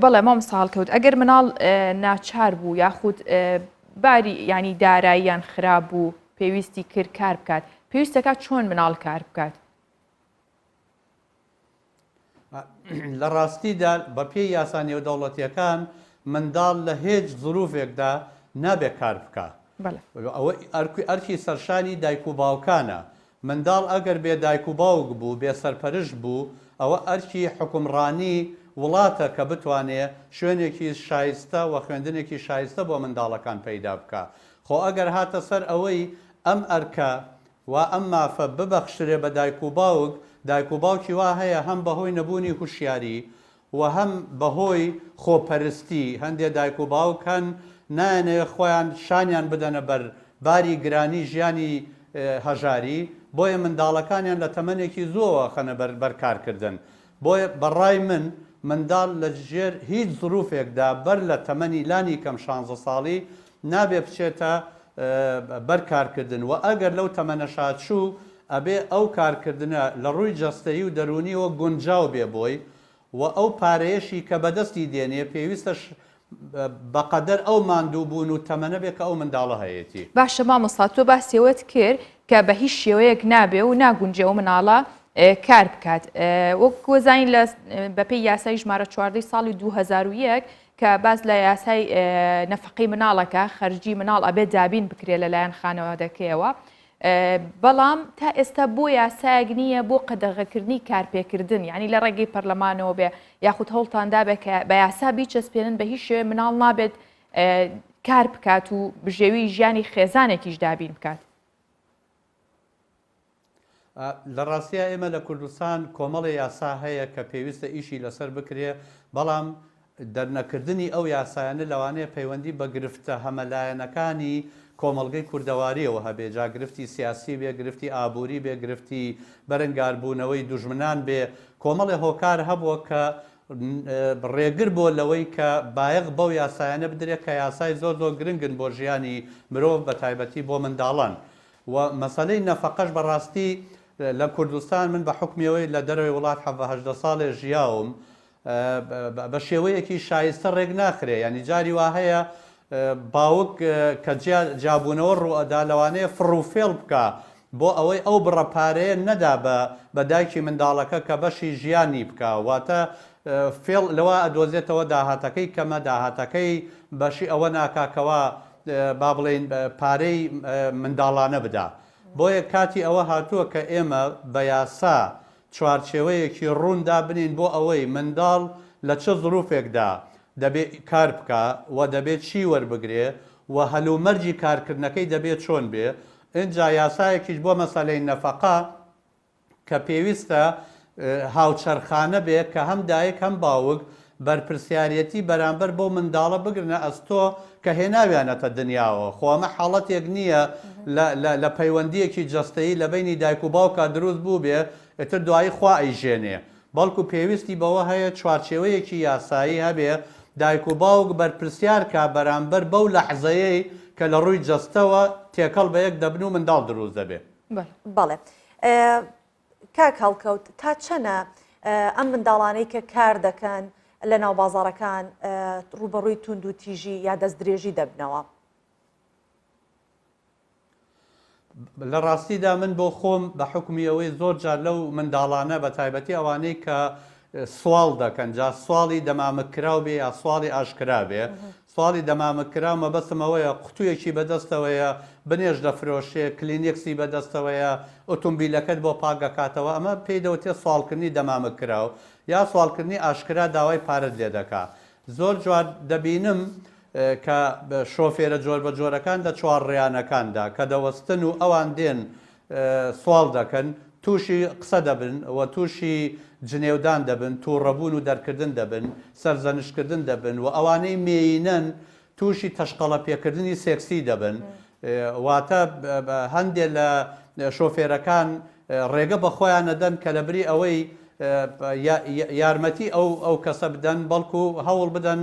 بەڵێ مامۆستا هەڵکەوت ئەگەر مناڵ ناچار بوو یاخود باری ینی داراییان خراپ بوو پێویستی کرد کار بکات پێویستەکە چۆن مناڵ کار بکات؟ لە ڕاستیدا بە پێی یاسا نێودەوڵەتیەکان منداڵ لە هێچ زروفێکدا نابێ کار بکا ئەوە ئەرکی سەرشانی دایک و باوکانە منداڵ ئەگەر بێ دایک و باوک بوو بێ سەرپەرشت بوو ئەوە ئەرکی حوکمڕانی وڵاتە کە بتوانێ شوێنێکی شایستە و خوێندنێکی شایستە بۆ منداڵەکان پەیدا بکا خۆ ئەگەر هاتە سەر ئەوەی ئەم ئەرکە وا ئەم مافە ببەخشرێ بە دایک و باوک، دایک و باوکی وا هەیە هەم بەهۆی نەبوونی هوشیاری و هەم بەهۆی خۆپەرستی، هەندێ دایک و باوک هەن نایانەوێ خۆیان شانیان بدەنە بەر باری گرانی ژیانی هەژاری، بۆیە منداڵەکانیان لە تەمەنێکی زووەوە ئەخەنە بەر بەر کارکردن. بۆیە بە ڕای من منداڵ لە ژێر هیچ زروفێکدا بەر لە تەمەنی لانی کەم شانزە ساڵی نابێ بچێتە بەر کارکردن و ئەگەر لەو تەمەنەشا چوو ئەبێ ئەو کارکردنە لە ڕووی جەستەیی و دەروونیەوە گونجاو بێ بۆی. و ئەو پارەیەشی کە بەدەستی دێنێ پێویستە بەقەدەر ئەو ماندووبوون و تەمەنە بێ کە ئەو منداڵە هەیەتی. باشە مامۆستا تۆ باسی ئەوەت کرد کە بە هیچ شێوەیەک نابێ و ناگونجێ ئەو مناڵە کار بکات وەک وەزانین لە بەپێی یاسای ژمارە چواردەی ساڵی 2001 کە باس لە یاسای نەفەقەی مناڵەکە خەرجی مناڵ ئەبێ دابین بکرێت لەلایەن خانەوادەکەیەوە بەڵام تا ئێستا بۆ یاسایەک نییە بۆ قەدەغەکردنی کارپێکردن یعنی لە ڕێگەی پەرلەمانەوە بێ یاخود هەوڵتان دابێ کە بە یاسا بیچەسپێنن بە هیچ شێوێ مناڵ نابێت کار بکات و بژێوی ژیانی خێزانێکیش دابین بکات. لە ڕاستیا ئێمە لە کوردستان کۆمەڵێ یاسا هەیە کە پێویستە ئیشی لەسەر بکرێ، بەڵام دەرنەکردنی ئەو یاسایانە لەوانەیە پەیوەندی بە گرفتە هەمەلایەنەکانی کۆمەڵگەی کوردەوارییەوە هەبێ، جا گرفتی سیاسی بێ، گرفتی ئابووری بێ، گرفتی بەرەنگاربوونەوەی دوژمنان بێ، کۆمەڵێ هۆکار هەبووە کە ڕێگر بووە لەوەی کە بایەخ بەو یاسایانە بدرێ کە یاسای زۆر زۆر گرنگن بۆ ژیانی مرۆڤ بەتایبەتی بۆ منداڵان. و مەسەلەی نەفەقەش بە ڕاستی لە کوردستان من بە حوکمی ئەوەی لە دەرەوەی وڵات حەڤە هەژدە ساڵێ ژیاوم بە شێوەیەکی شایستە ڕێک ناخرێ یانی جاری وا هەیە باوک کە جیا جیابوونەوە ڕوو ئەدا لەوانەیە فڕ و فێڵ بکا بۆ ئەوەی ئەو بڕە پارەیە نەدا بە بە دایکی منداڵەکە کە بەشی ژیانی بکا واتە فێڵ لەوە ئەدۆزێتەوە داهاتەکەی کەمە داهاتەکەی بەشی ئەوە ناکا کەوا با بڵێین پارەی منداڵانە بدا. بۆیە کاتی ئەوە هاتووە کە ئێمە بە یاسا چوارچێوەیەکی ڕوون دابنێین بۆ ئەوەی منداڵ لە چ زروفێکدا دەبێ کار بکا و دەبێ چی وەربگرێ و هەلومەرجی کارکردنەکەی دەبێ چۆن بێ. ئینجا یاسایەکیش بۆ مەسەلەی نەفەقە کە پێویستە هاوچەرخانە بێ کە هەم دایک هەم باوک بەرپرسیارێتی بەرامبەر بەو منداڵە بگرنە ئەستۆ کە هێناویانەتە دنیاوە خۆ ئەمە حاڵەتێک نییە لە لە لە پەیوەندییەکی جەستەیی لە بەینی دایک و باوکا دروست بووبێ ئیتر دوایی خوا ئەیژێنێ بەڵکو پێویستی بەوە هەیە چوارچێوەیەکی یاسایی هەبێ دایک و باوک بەرپرسیار کا بەرامبەر بەو لەحزەیەی کە لە ڕووی جەستەوە تێکەڵ بە یەک دەبن و منداڵ دروست دەبێ. بەڵێ کاک هەڵکەوت تا چەنە ئەم منداڵانەی کە کار دەکەن لە ناو بازارەکان ڕوبەڕووی توند و تیژی یا دەست درێژی دەبنەوە؟ لە ڕاستیدا من بۆ خۆم بە حکومی ئەوەی زۆر جار لەو منداڵانە بە تایبەتی ئەوانەی کە سواڵ دەکەن جا سواڵی دەمامک کراو بێ یا سواڵی ئاشکرا بێ سواڵی دەمامک کراو مەبەستم ئەوەیە قوتویەکی بەدەستەوەیە بنێشت دەفرۆشێ کلینێکسی بەدەستەوەیە ئوتومبیلەکەت بۆ پاک ئەکاتەوە ئەمە پێی دەوترێ سواڵکردنی دەمامک کراو یا سواڵکردنی ئاشکرا داوای پارەت لێ دەکا زۆر جار دەبینم کە شۆفێرە جۆربەجۆرەکان لە چوارڕیانەکاندا کە دەوەستن و ئەوان دێن سواڵ دەکەن تووشی قسە دەبن و تووشی جنێودان دەبن، تووڕەبوون و دەرکردن دەبن، سەرزەنشتکردن دەبن و ئەوانەی مێیینەن تووشی تەشقەڵە پێکردنی سێکسی دەبن. واتە هەندێ لە شۆفێرەکان ڕێگە بە خۆیان ئەدەن کە لەبری ئەوەی یارمەتی ئەو ئەو کەسە بدەن بەڵکو هەوڵ بدەن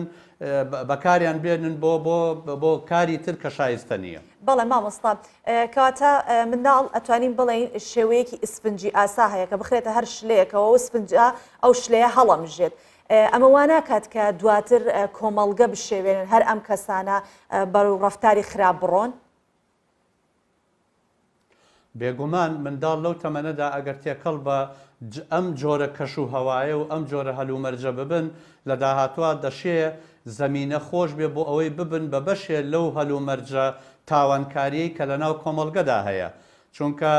بەکاریان بێنن بۆ بۆ بۆ کاری تر کە شایستە نییە. بەڵێ مامۆستا کەواتە منداڵ ئەتوانین بڵێین شێوەیەکی ئیسفنجی ئاسا هەیە کە بخرێتە هەر شلەیەکەوە و سفنجە ئەو شلەیە هەڵەمژێت ئەمە وا ناکات کە دواتر کۆمەڵگە بشێوێنن هەر ئەم کەسانە بەرەو ڕەفتاری خراپ بڕۆن؟ بێگومان منداڵ لەو تەمەنەدا ئەگەر تێکەڵ بە ئەم جۆرە کەش و هەوایە و ئەم جۆرە هەلومەرجە ببن لە داهاتووا دەشێ زەمینە خۆش بێ بۆ ئەوەی ببن بە بەشێ لەو هەلومەرجە تاوانکاریەی کە لەناو کۆمەڵگەدا هەیە چونکە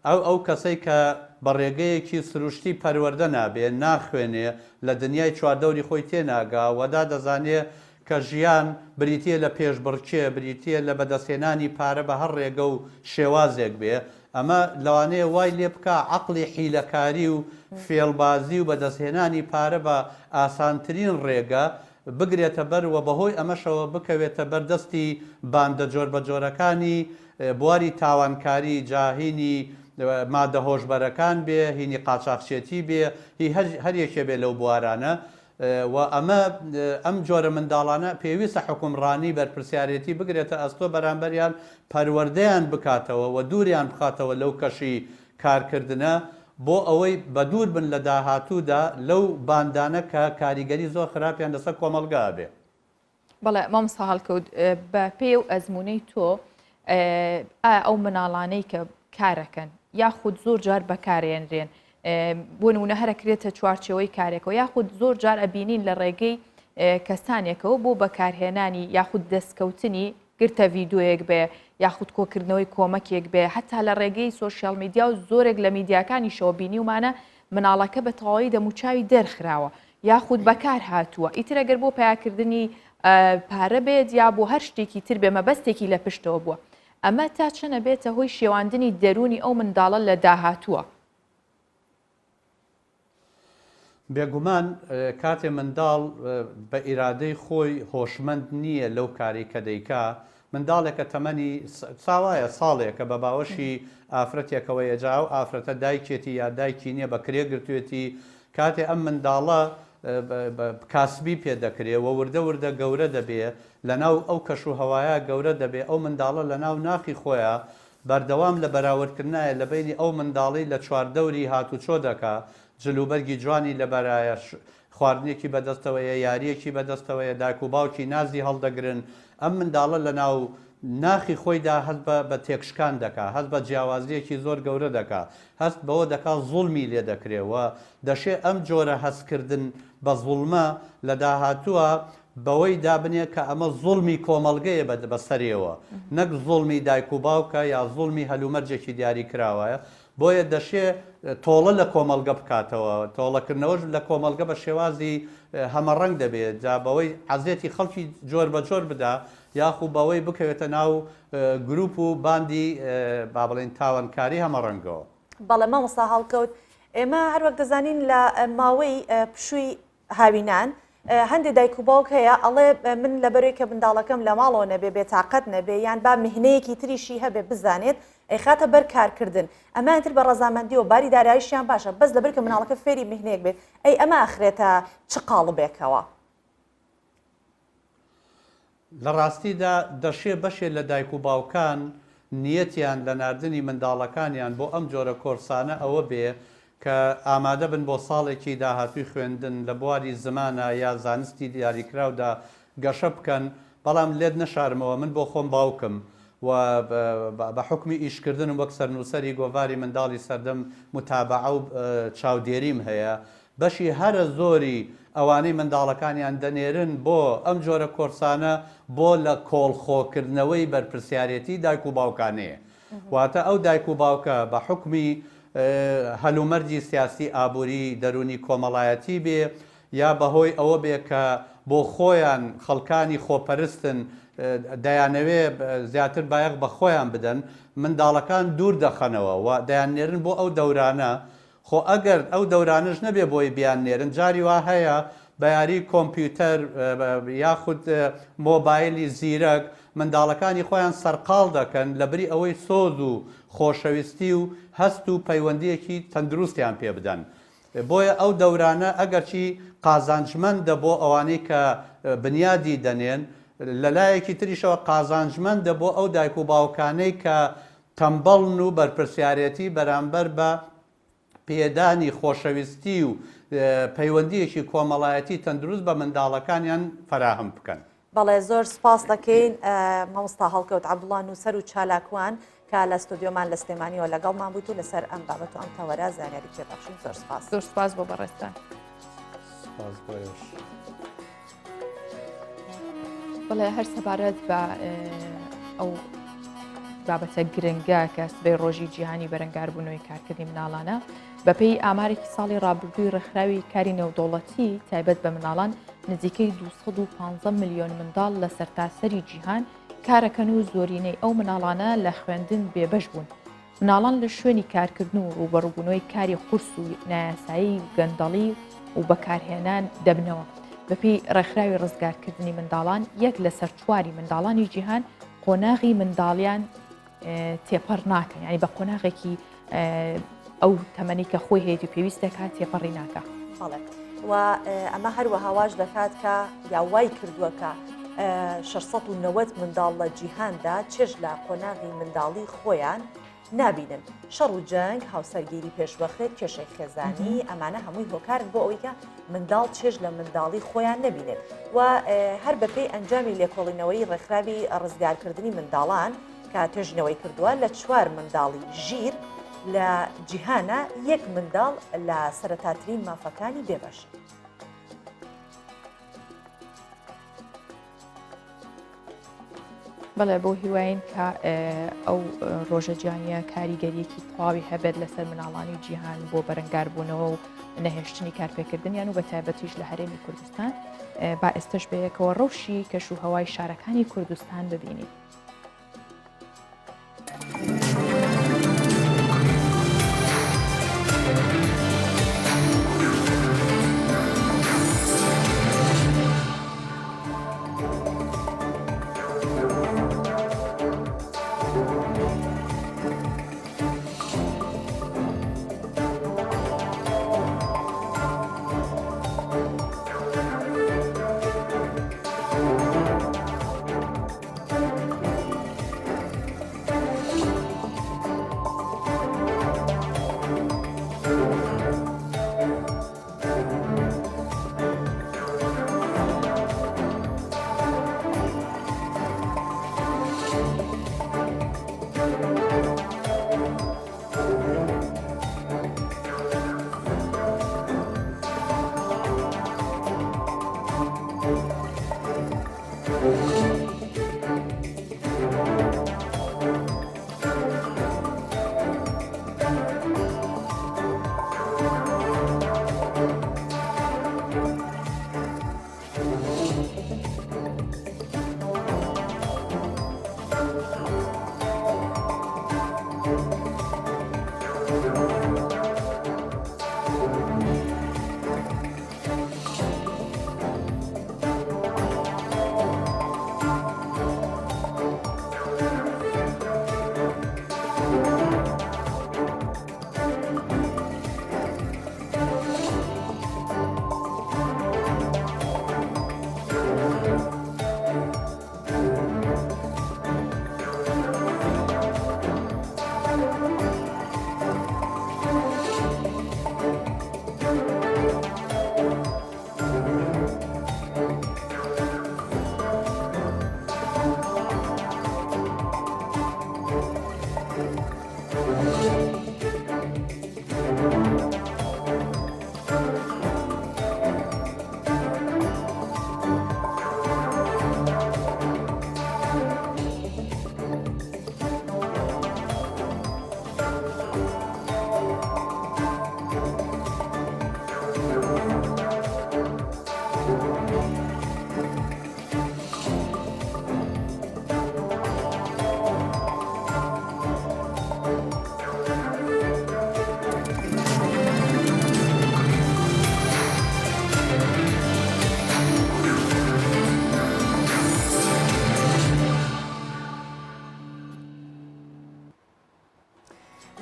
ئەو ئەو کەسەی کە بە ڕێگەیەکی سروشتی پەروەردە نابێ، ناخوێنێ، لە دنیای چواردەوری خۆی تێناگا و دادەزانێ کە ژیان بریتییە لە پێشبڕکێ، بریتییە لە بەدەستهێنانی پارە بە هەر ڕێگە و شێوازێک بێ، ئەمە لەوانەیە وای لێ بکا عەقڵی حیلەکاری و فێڵبازی و بەدەستهێنانی پارە بە ئاسانترین ڕێگە بگرێتە بەر و بەهۆی ئەمەشەوە بکەوێتە بەر دەستی باندە جۆربەجۆرەکانی بواری تاوانکاری جا هینی مادە هۆشبەرەکان بێ، هینی قاچاخچێتی بێ، هی هەر یەکێ بێ لەو بوارانە و ئەمە ئەم جۆرە منداڵانە پێویستە حوکمڕانی بەرپرسیارێتی بگرێتە ئەستۆ بەرامبەریان پەروەردەیان بکاتەوە و دووریان بخاتەوە لەو کەشی کارکردنە. بۆ ئەوەی بەدوور بن لە داهاتوودا لەو باندانە کە کاریگەری زۆر خراپیان لەسەر کۆمەڵگە ئەبێ. بەڵێ مامۆستا هەڵکەوت بە پێی ئەو ئەزموونەی تۆ ئایا ئەو مناڵانەی کە کارەکەن یاخود زۆر جار بەکارێنرێن بۆ نمونە هەرەکرێتە چوارچەوەی کارێکەوە یاخود زۆر جار ئەبینین لە ڕێگەی کەسانێکەوە بۆ بەکارهێنانی یاخود دەستکەوتنی گرتە ڤیدۆیەک بێ یاخود کۆکردنەوەی کۆمەکێک بێ هەتا لە ڕێگەی سۆشیال میدیا و زۆرێک لە میدیاکانیشەوە بینیومانە مناڵەکە بە تەواوی دەموچاوی دەرخراوە یاخود بەکار هاتووە ئیتر ئەگەر بۆ پیاکردنی پارە بێت یا بۆ هەر شتێکی تر بێ مەبەستێکی لە پشتەوە بووە ئەمە تا چەنە بێتە هۆی شێواندنی دەروونی ئەو منداڵە لە داهاتووە؟ بێگومان کاتێ منداڵ بە ئیرادەی خۆی هۆشمەند نییە لەو کارەی کە دەیکا، منداڵێکە تەمەنی ساوایە ساڵێکە بە باوەشی ئافرەتێکەوەیە جا ئەو ئافرەتە دایکێتی یا دایکی نییە بە کرێ گرتوێتی، کاتێ ئەم منداڵە کاسبی پێ دەکرێ و وردە وردە گەورە دەبێ لەناو ئەو کەش و هەوایە گەورە دەبێ ئەو منداڵە لەناو ناخی خۆیا بەردەوام لە بەراوردکردنایە لە بەینی ئەو منداڵەی لە چواردەوری هاتوچۆ دەکا، جلوبەرگی جوانی لەبەرایە، خواردنێکی بەدەستەوەیە، یارییەکی بەدەستەوەیە، دایک و باوکی نازی هەڵدەگرن، ئەم منداڵە لەناو ناخی خۆیدا هەست بە بە تێکشکان دەکا، هەست بە جیاوازییەکی زۆر گەورە دەکا، هەست بەوە دەکا زوڵمی لێ دەکرێ و دەشێ ئەم جۆرە هەستکردن بە زوڵمە لە داهاتووا بەوەی دابنێ کە ئەمە زوڵمی کۆمەڵگەیە بە بە سەرێوە نەک زوڵمی دایک و باوکە یا زوڵمی هەلومەرجێکی دیاری کراوە بۆیە دەشێ تۆڵە لە کۆمەڵگە بکاتەوە تۆڵەکردنەوەش لە کۆمەڵگە بە شێوازی هەمەڕەنگ دەبێ جا بەوەی عەزێتی خەڵکی جۆر بە جۆر بدا یاخو بەوەی بکەوێتە ناو گروپ و باندی با بڵێین تاوانکاری هەمەڕەنگەوە. بەڵێ مامۆستا هەڵکەوت ئێمە هەروەک دەزانین لە ماوەی پشووی هاوینان هەندێ دایک و باوک هەیە ئەڵێ من لەبەرەی کە منداڵەکەم لە ماڵەوە نەبێ بێتاقەت نەبێ یان با مهنەیەکی تریشی هەبێ بزانێت ئەیخاتە بەر کارکردن ئەمە تر بە ڕەزامەندیەوە باری دارایشیان باشە بەس لەبەر کە مناڵەکە فێری مهنەیەک بێت ئەی ئەمە ئەخرێتە چ قاڵبێکەوە؟ لە ڕاستیدا دەشێ بەشێ لە دایک و باوکان نیەتیان لە ناردنی منداڵەکانیان بۆ ئەم جۆرە کۆرسانە ئەوە بێ کە ئامادە بن بۆ ساڵێکی داهاتووی خوێندن لە بواری زمانا یا زانستی دیاریکراودا گەشە بکەن، بەڵام لێت نەشارمەوە من بۆ خۆم باوکم و بە حوکمی ئیشکردنم وەک سەرنووسەری گۆڤاری منداڵی سەردەم موتابەعە و چاودێریم هەیە بەشی هەرە زۆری ئەوانەی منداڵەکانیان دەنێرن بۆ ئەم جۆرە کۆرسانە بۆ لە کۆڵ خۆکردنەوەی بەرپرسیارێتی دایک و باوکانەیە. واتە ئەو دایک و باوکە بە حوکمی هەلومەرجی سیاسی، ئابووری، دەروونی، کۆمەڵایەتی بێ یا بە هۆی ئەوە بێ کە بۆ خۆیان خەڵکانی خۆپەرستن دەیانەوێ زیاتر بایەخ بە خۆیان بدەن، منداڵەکان دوور دەخەنەوە و دەیاننێرن بۆ ئەو دەورانە خۆ ئەگەر ئەو دەورانەش نەبێ بۆی بیان نێرن جاری وا هەیە بە یاری کۆمپیوتەر یاخود مۆبایلی زیرەک منداڵەکانی خۆیان سەرقاڵ دەکەن لەبری ئەوەی سۆز و خۆشەویستی و هەست و پەیوەندیەکی تەندروستیان پێ بدەن بۆیە ئەو دەورانە ئەگەرچی قازانجمەندە بۆ ئەوانەی کە بنیادی دەنێن لەلایەکی تریشەوە قازانجمەندە بۆ ئەو دایک و باوکانەی کە تەمبەڵن و بەرپرسیارێتی بەرامبەر بە پێدانی خۆشەویستی و پەیوەندییەکی کۆمەڵایەتی تەندروست بە منداڵەکانیان فەراهەم بکەن. بەڵێ زۆر سپاس دەکەین مامۆستا هەڵکەوت عەبدوڵا نووسەر و چالاکوان کە لە ستۆدیۆمان لە سلێمانیەوە لەگەڵمان بوویت و لەسەر ئەم بابەت و ئەم تەوەرە زانیاری پێبەخشین زۆر سپاس. زۆر سپاس بۆ بەڕێزتان. سپاس بۆ ئێوەش. بەڵێ هەر سەبارەت بە ئەو بابەتە گرنگە کە سبەی ڕۆژی جیهانی بەرەنگاربوونەوەی کارکردنی مناڵانە بەپێی ئامارێکی ساڵی ڕابردووی ڕێکخراوی کاری نێودەوڵەتی تایبەت بە مناڵان نزیکەی 215 ملیۆن منداڵ لە سەرتاسەری جیهان کارەکەن و زۆرینەی ئەو مناڵانە لە خوێندن بێبەش بوون. مناڵان لە شوێنی کارکردن و ڕووبەڕووبوونەوەی کاری قورس و نایاسایی و گەندەڵی و بەکارهێنان دەبنەوە. بەپێی ڕێکخراوی ڕزگارکردنی منداڵان، یەک لەسەر چواری منداڵانی جیهان قۆناغی منداڵیان تێپەڕ ناکەن، یانی بە قۆناغێکی ئەو تەمەنی کە خۆی هەیەی پێویست دەکات تێپەڕی ناکە. بەڵێ و ئەمە هەروەها واش دەکات کە یا وای کردووە کە 690 منداڵ لە جیهاندا چێژ لە قۆناغی منداڵی خۆیان. نابینن. شەڕ و جەنگ، هاوسەرگیری پێشوەخت، کێشەی خێزانی، ئەمانە هەمووی هۆکارن بۆ ئەوەی کە منداڵ چێژ لە منداڵی خۆیان نەبینێت و هەر بەپێی ئەنجامی لێکۆڵینەوەی ڕێکخراوی ڕزگارکردنی منداڵان کە توێژینەوەی کردووە لە چوار منداڵی ژیر لە جیهانە یەک منداڵ لە سەرەتاترین مافەکانی بێبەشە. بەڵێ بەو هیواین کە ئەو ڕۆژە جیهانیە کاریگەریەکی تەواوی هەبێت لەسەر مناڵانی جیهان بۆ بەرەنگاربوونەوە و نەهێشتنی کارپێکردنیان و بە تایبەتیش لە هەرێمی کوردستان با ئێستش بەیەکەوە ڕەوشی کەش و هەوای شارەکانی کوردستان ببینین.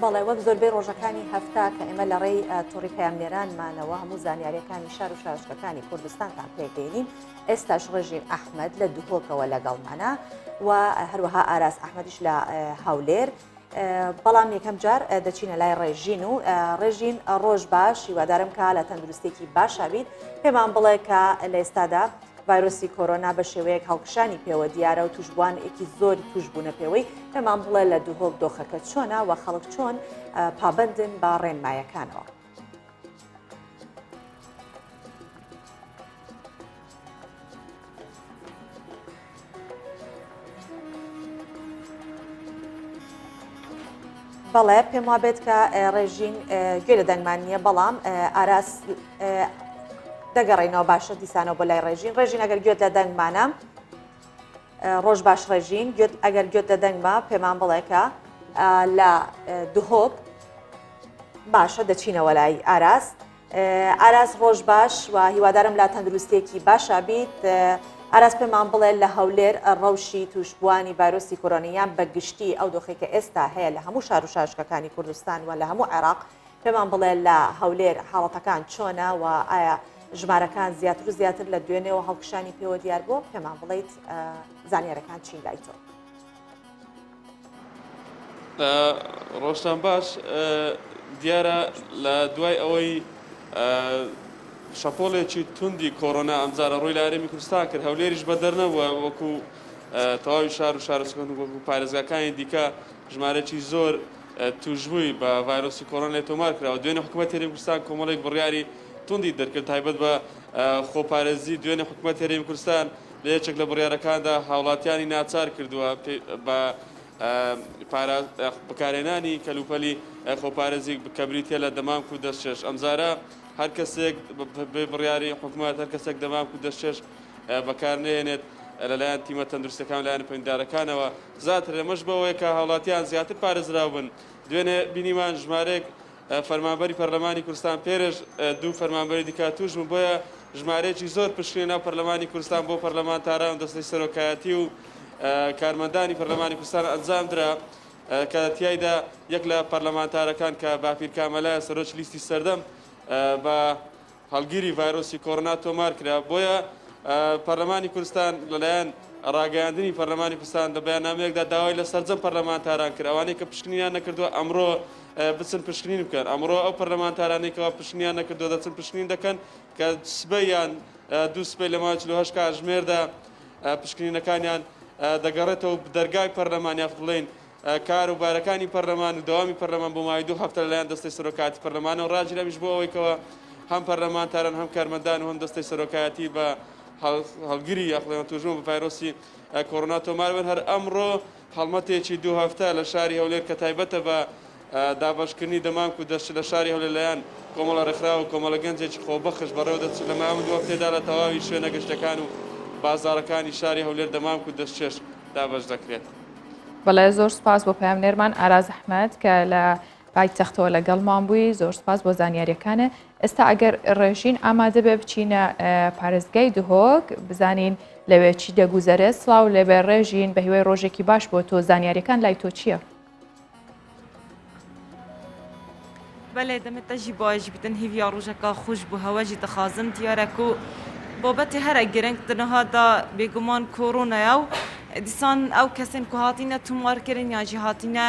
بەڵێ وەک زۆربەی ڕۆژەکانی هەفتە کە ئێمە لە ڕێی تۆڕی پەیامنێرانمانەوە هەموو زانیاریەکانی شار و شارۆچکەکانی کوردستانتان پێگەینین ئێستاش ڕێژین ئەحمەد لە دهۆکەوە لەگەڵمانە و هەروەها ئاراس ئەحمەدیش لە هەولێر بەڵام یەکەم جار دەچینە لای ڕێژین و ڕێژین ڕۆژ باش هیوادارم کە لە تەندروستێکی باشابیت پێمان بڵێ کە لە ئێستادا ڤایرۆسی کۆرۆنا بە شێوەیەک هەڵکشانی پێوە دیارە و توشبووان ێکی زۆری توش بوونە پێوەی، پێمان بڵێ لە دهۆک دۆخەکە چۆنە و خەڵک چۆن پابەندن بە ڕێنمایەکانەوە؟ بەڵێ پێم وابێت کە ڕێژین گوێ لە دەنگمان نییە بەڵام ئاراس دەگەڕێینەوە باشە دیسانەوە بۆ لای ڕێژین ڕێژین ئەگەر گوێت لە دەنگمانە ڕۆژ باش ڕێژین گوێت ئەگەر گوێت لە دەنگمە پێمان بڵێ کە لە دهۆک باشە دەچینەوە لای ئاراس ئاراس ڕۆژ باش و هیوادارم لا تەندروستێکی باشا بیت ئاراس پێمان بڵێ لە هەولێر ڕەوشی توشبووانی ڤایرۆسی کۆرۆنیان بە گشتی ئەو دۆخێک کە ئێستا هەیە لە هەموو شار و شارۆچکەکانی کوردستان و لە هەموو عێراق پێمان بڵێ لە هەولێر حاڵەتەکان چۆنە و ئایا ژمارەکان زیاتر و زیاتر لە دوێنێەوە هەڵکشانی پێوە دیار بووە پێمان بڵیت زانیارەکان چین لای تۆ؟ ڕۆژتان باش دیارە لە دوای ئەوەی شەپۆلێکی توندی کۆرۆنا ئەمجارە ڕووی لە هەرێمی کوردستان کرد هەولێریش بەدەر نەبووە وەکو تەواوی شار و شارۆچکەکان وەکو پارێزگاکانی دیکە ژمارەی زۆر توشبووی بە ڤایرۆسی کۆرۆنا لێ تۆمار کراوە دوێنێ حکوومەت هەرێمی کوردستان کۆمەڵێک بڕیاری توندی دەرکرد تایبەت بە خۆپارێزی دوێنێ حکوومەت هەرێمی کوردستان لە یەکێک لە بڕیارەکاندا هاوڵاتیانی ناچار کردووە بە بەکارهێنانی کەلوپەلی خۆپارێزی کە بریتیە لە دەمامک و دەستکێش ئەمجارە هەر کەسێک بێ بڕیاری حکومەت هەر کەسێک دەمامک و دەستکێش بەکار نەهێنێت لەلایەن تیمە تەندروستەکان لایەن پەیوەندیدارەکانەوە زیاتر ئەمەش بەوەیە کە هاوڵاتیان زیاتر پارێزراو بن دوێنێ بینیمان ژمارەیەک فەرمانبەری پەرلەمانی کوردستان پێرێش دوو فەرمانبەری دیکە تووش بوون، بۆیە ژمارەیەکی زۆر پشکنین ناو پەرلەمانی کوردستان بۆ پەرلەمانتاران و دەستەی سەرۆکایەتی و کارمەندانی پەرلەمانی کوردستان ئەنجامدرا کە تیایدا یەک لە پەرلەمانتارەکان کە باپیر کامەلایە سەرۆکی لیستی سەردەم بە هەڵگری ڤایرۆسی کۆرۆنا تۆمارکرا، بۆیە پەرلەمانی کوردستان لەلایەن ڕاگەیاندنی پەرلەمانی کوردستان لە بەیاننامەیەکدا داوای لە سەرجەم پەرلەمانتاران کرد ئەوانەی کە پشکنینیان نەکردووە ئەمڕۆ بچن پشکنین بکەن، ئەمڕۆ ئەو پەرلەمانتارانەی کەوا پشکنینیان نەکردووە دەچن پشکنین دەکەن کە سبەی یان دوو سبەی لە ماوەی 48 کاتژمێردا پشکنینەکانیان دەگەڕێتەوە دەرگای پەرلەمان یاخود بڵێین کار و بارەکانی پەرلەمان و دەوامی پەرلەمان بۆ ماوەی دوو هەفتە لەلایەن دەستەی سەرۆکایەتی پەرلەمانەوە ڕاگیرا ئەویش بۆ ئەوەی کەوا هەم پەرلەمانتاران هەم کارمەندان و هەم دەستەی سەرۆکایەتی بە هەڵگری یاخود تووشبوون بە ڤایرۆسی کۆرۆنا تۆمار بن هەر ئەمڕۆ هەڵمەتێکی دوو هەفتە لە شاری هەولێر کە تایبەتە بە دابەشکردنی دەمامک و دەستشت لە شاری هەولێر لەلایەن کۆمەڵە ڕێکخراو و کۆمەڵە گەنجێکی خۆبەخش بەڕێوە دەچێت لە ماوەی دوو هەفتەیەدا لە تەواوی شوێنە گشتیەکان و بازاڕەکانی شاری هەولێر دەمامک و دەستکێش دابەش دەکرێت. بەڵێ زۆر سوپاس بۆ پەیامنێرمان ئاراز ئەحمەد کە لە پایتەختەوە لەگەڵمان بووی زۆر سوپاس بۆ زانیاریەکانە ئێستا ئەگەر ڕێژین ئامادە بێ بچینە پارێزگای دهۆک بزانین لەوێ چی دەگوزەرێت سڵاو لێبێ ڕێژین بە هیوای ڕۆژێکی باش بۆ تۆ زانیاریەکان لای تۆ چییە؟ بەلێ دەمێ تە ژی باش بیتن هیڤیا ڕۆژەکە خوش بوو هەوە ژی دخوازم دیارە کو بابەتی هەرە گرنگ تنها دا بێگومان کۆرۆنایە و دیسان ئەو کەسێن کو هاتینە تومار کرن یان ژی هاتینە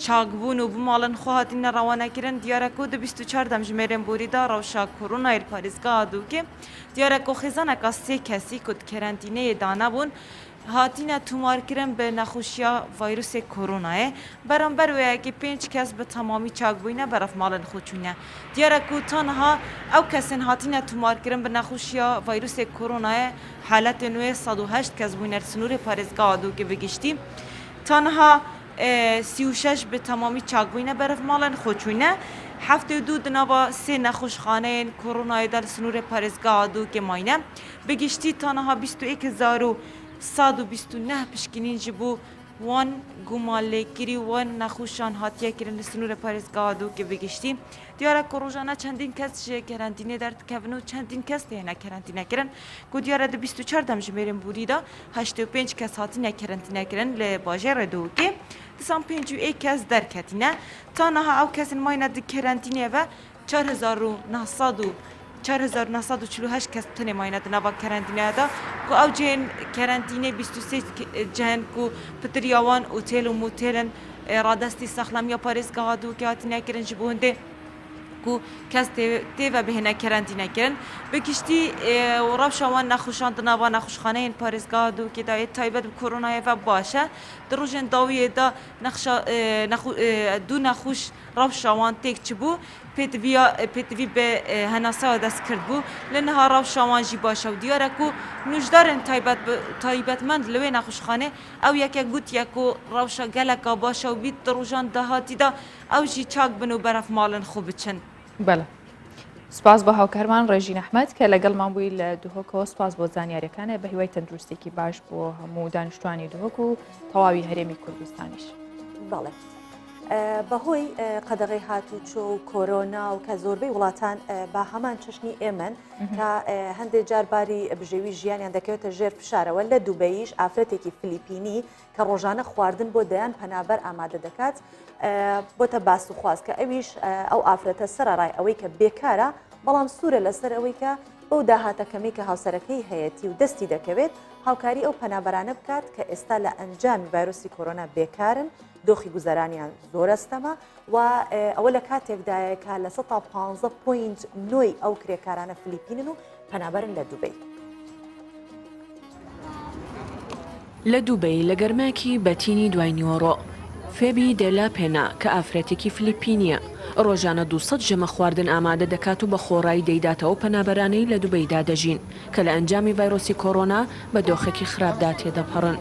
چاکبوون و بماڵن خۆ هاتینە ڕەوانە کرن دیارە کو di 24 دەمژمێرێن بۆری دا ڕەوشا کۆرۆنای li پارێزگا دوکێ دیارە کو خێزانەکە سێ کەسی کو di کەرەنتینەیێ دا نەبوون هاتینە تومارکرن بە نەخوشیا ڤایرۆسێ کۆرۆنایێ، بەرامبەر وێ یەکێ پێنج کەس بە تەمامی چاک بوینە بەرەف ماڵێن خۆ چوینە. دیارە کو تا نها ئەو کەسێن هاتینە تومارکرن بە نەخوشیا ڤایرۆسێ کۆرۆنایێ حالەتێن وێ 108 کەس بوینە li سنورێ پارێزگا دۆکێ بە گشتی تا نها 36 بە تەمامی چاک بوینە بەرەف ماڵێن خۆ چوینە. 72 di nava سێ نەخوشخانەیên کۆرۆنایێ de li سنورێ پارێزگا دۆکێ ماینە. Bi giştî ta niha 21129 pişkinîn ji bo wan gumanlêkirî û wan nexweşan hatiye kirin li sinûrê parêzgeha Dûkê bi giştî. Diyar e ku rojane çendîn kes ji kerentînê derdikevin û çendîn kes têne kerentînekirin ku diyar e di 24 demjimêrên borî de 85 kes hatine kerentînekirin li bajêrê Dûkê disan 51 kes derketîne. Ta niha ew kesên mayne di kerentînê ve 4948 kes tenê mayne di nava kerentînaya de ku ew cihên kerentînê 23 cihên ku pitiriya wan otêl û motêl in radestî saxlemiya parêzgeha Dûkê hatine kirin ji bo hindê ku kes tê ve bihêne kerentînekirin. Bi giştî rewşa wan nexweşan di nava nexweşxaneyên parêzgeha Dûkê de yê taybet bi koronayê ve baş e. Di rojên dawiyê de nexşa du nexweş Rewşa wan têk çibû, pêdiviya pêdivî bi henaseya dest kird bû. Li niha rewşa wan jî baş e û diyar e ku nûjdarên taybet bi taybetmend li wê nexweşxanê ew yeke gotiye ku rewşa geleka baş e û bît di rojan dahatî de ew jî çak bin û berev malên xwe biçin. Bele. Spas bo هاوکارمان ڕێژین ئەحمەد کە لەگەڵمان بووی لە دهۆکەوە سپاس بۆ زانیاریەکانە بە هیوای تەندروستێکی باش بۆ هەموو دانیشتوانی دهۆک و تەواوی هەرێمی کوردستانیش. بەڵێ. بەهۆی قەدەغەی هاتوچۆ و کۆرۆنا و کە زۆربەی وڵاتان بە هەمان چەشنی ئێمەن کە هەندێک جار باری بژێوی ژیانیان دەکەوێتە ژێر فشارەوە لە دوبەیش ئافرەتێکی فلیپینی کە ڕۆژانە خواردن بۆ دەیان پەنابەر ئامادە دەکات بۆتە باس و خواست کە ئەویش ئەو ئافرەتە سەرەڕای ئەوەی کە بێکارە بەڵام سوورە لەسەر ئەوەی کە بەو داهاتە کەمەی کە هاوسەرەکەی هەیەتی و دەستی دەکەوێت هاوکاری ئەو پەنابەرانە بکات کە ئێستا لە ئەنجامی ڤایرۆسی کۆرۆنا بێکارن، دۆخی گوزەرانیان زۆر ئەستەمە و ئەوە لە کاتێکدایە کە 15 point نۆی ئەو کرێکارانە فلیپینن و پەنابەرن لە دوبەی. لە دوبەی لە گەرمایەکی بەتینی دوای نیوەڕۆ، فێبی دێلا پێنا کە ئافرەتێکی فلیپینییە، ڕۆژانە 200 ژەمە خواردن ئامادە دەکات و بە خۆڕایی دەیداتە ئەو پەنابەرانەی لە دوبەیدا دەژین کە لە ئەنجامی ڤایرۆسی کۆرۆنا بە دۆخێکی خراپدا تێدەپەڕن.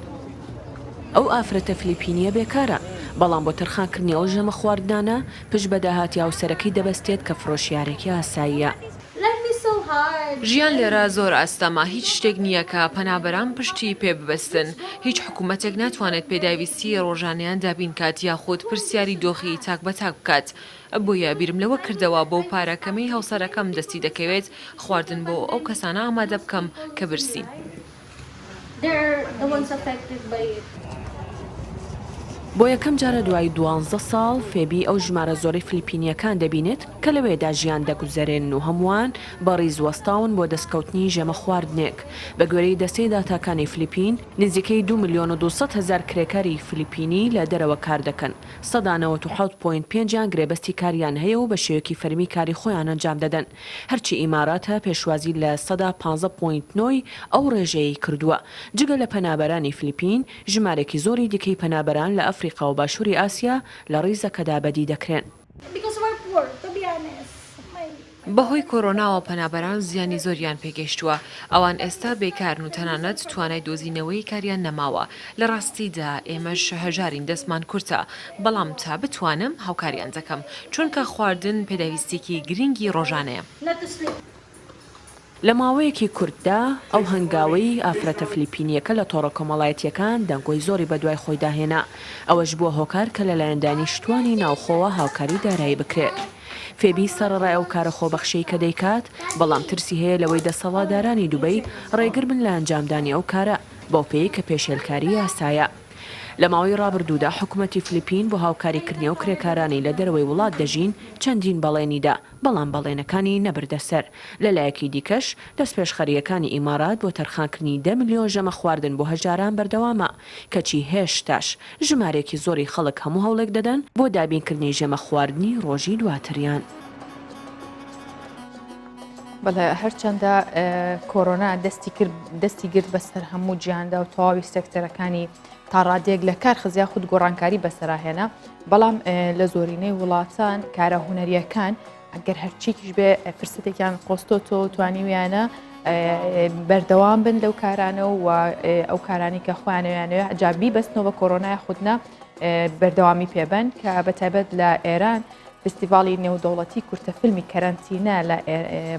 ئەو ئافرەتە فلیپینییە بێکارە، بەڵام بۆ تەرخانکردنی ئەو ژەمە خواردنانە پشت بە داهاتی هاوسەرەکەی دەبەستێت کە فرۆشیارێکی ئاساییە. ژیان لێرە زۆر ئەستەمە، هیچ شتێک نییە کە پەنابەران پشتی پێ ببەستن، هیچ حکومەتێک ناتوانێت پێداویستیی ڕۆژانەیان دابین کات یاخود پرسیاری دۆخی تاک بە تاک بکات، بۆیە بیرم لەوە کردەوە بەو پارە کەمەی هاوسەرەکەم دەستی دەکەوێت خواردن بۆ ئەو کەسانە ئامادە بکەم کە برسین. بۆ یەکەم جارە دوای دوانزە ساڵ فێبی ئەو ژمارە زۆرەی فلیپینییەکان دەبینێت کە لەوێدا ژیان دەگوزەرێنن و هەمووان بە ڕیز وەستاون بۆ دەستکەوتنی ژەمە خواردنێک. بە گوێرەی دەستەی داتاکانی فلیپین، نزیکەی دوو ملیۆن و 200 هەزار کرێکاری فلیپینی لە دەرەوە کار دەکەن، 95% point پێنجیان گرێبەستی کاریان هەیە و بە شێوەیەکی فەرمی کاری خۆیان ئەنجام دەدەن. هەرچی ئیماراتە پێشوازی لە 15% point نۆی ئەو ڕێژەیەی کردووە. جگە لە پەنابەرانی فلیپین، ژمارێکی زۆری دیکەی پەنابەران لە ئەفریقا و باشووری ئاسیا لە ڕیزەکەدا بەدی دەکرێن. بەهۆی کۆرۆناوە پەنابەران زیانی زۆریان پێگەیشتووە، ئەوان ئێستا بێکارن و تەنانەت توانای دۆزینەوەی کاریان نەماوە، لە ڕاستیدا ئێمەش هەژارین دەستمان کورتە، بەڵام تا بتوانم هاوکاریان دەکەم، چونکە خواردن پێداویستییەکی گرنگی ڕۆژانەیە. لە ماوەیەکی کورتدا ئەو هەنگاوەی ئافرەتە فلیپینییەکە لە تۆڕە کۆمەڵایەتییەکان دەنگۆی زۆری بەدوای خۆیدا هێنا، ئەوەش بووە هۆکار کە لەلایەن دانیشتووانی ناوخۆوە هاوکاری دارایی بکرێت. فێبی سەرەڕای ئەو کارە خۆبەخشیەی کە دەیکات، بەڵام ترسی هەیە لەوەی دەسەڵاتدارانی دوبەی ڕێگر بن لە ئەنجامدانی ئەو کارە، بەوپێیەی کە پێشێلکاری یاسایە. لە ماوەی ڕابردوودا حکومەتی فلیپین بۆ هاوکاریکردنی ئەو کرێکارانەی لە دەرەوەی وڵات دەژین چەندین بەڵێنی دا، بەڵام بەڵێنەکانی نەبردە سەر. لە لایەکی دیکەش، دەستپێشخەرییەکانی ئیمارات بۆ تەرخانکردنی دە ملیۆن ژەمە خواردن بۆ هەژاران بەردەوامە، کەچی هێشتاش ژمارەیەکی زۆری خەڵک هەموو هەوڵێک دەدەن بۆ دابینکردنی ژەمە خواردنی ڕۆژی دواتریان. بەڵێ هەرچەندە کۆرۆنا دەستی کرد دەستی گرت بەسەر هەموو جیهاندا و تەواوی سێکتەرەکانی تا ڕادەیەک لە کار خست یاخود گۆڕانکاری بەسەراهێنا بەڵام لە زۆرینەی وڵاتان کارە هونەریەکان ئەگەر هەرچیکیش بێ فرسەتێکیان قۆستۆتەوە توانیویانە بەردەوام بن لەو کارانە و ئەو کارانی کە خۆیانەوەیانەوە جابی بەستنەوە بە کۆرۆنای خودنا بەردەوامی پێبن کە بە تایبەت لە ئێران فستیڤاڵی نێودەوڵەتی کورتە فیلمی کەرەنتینە لە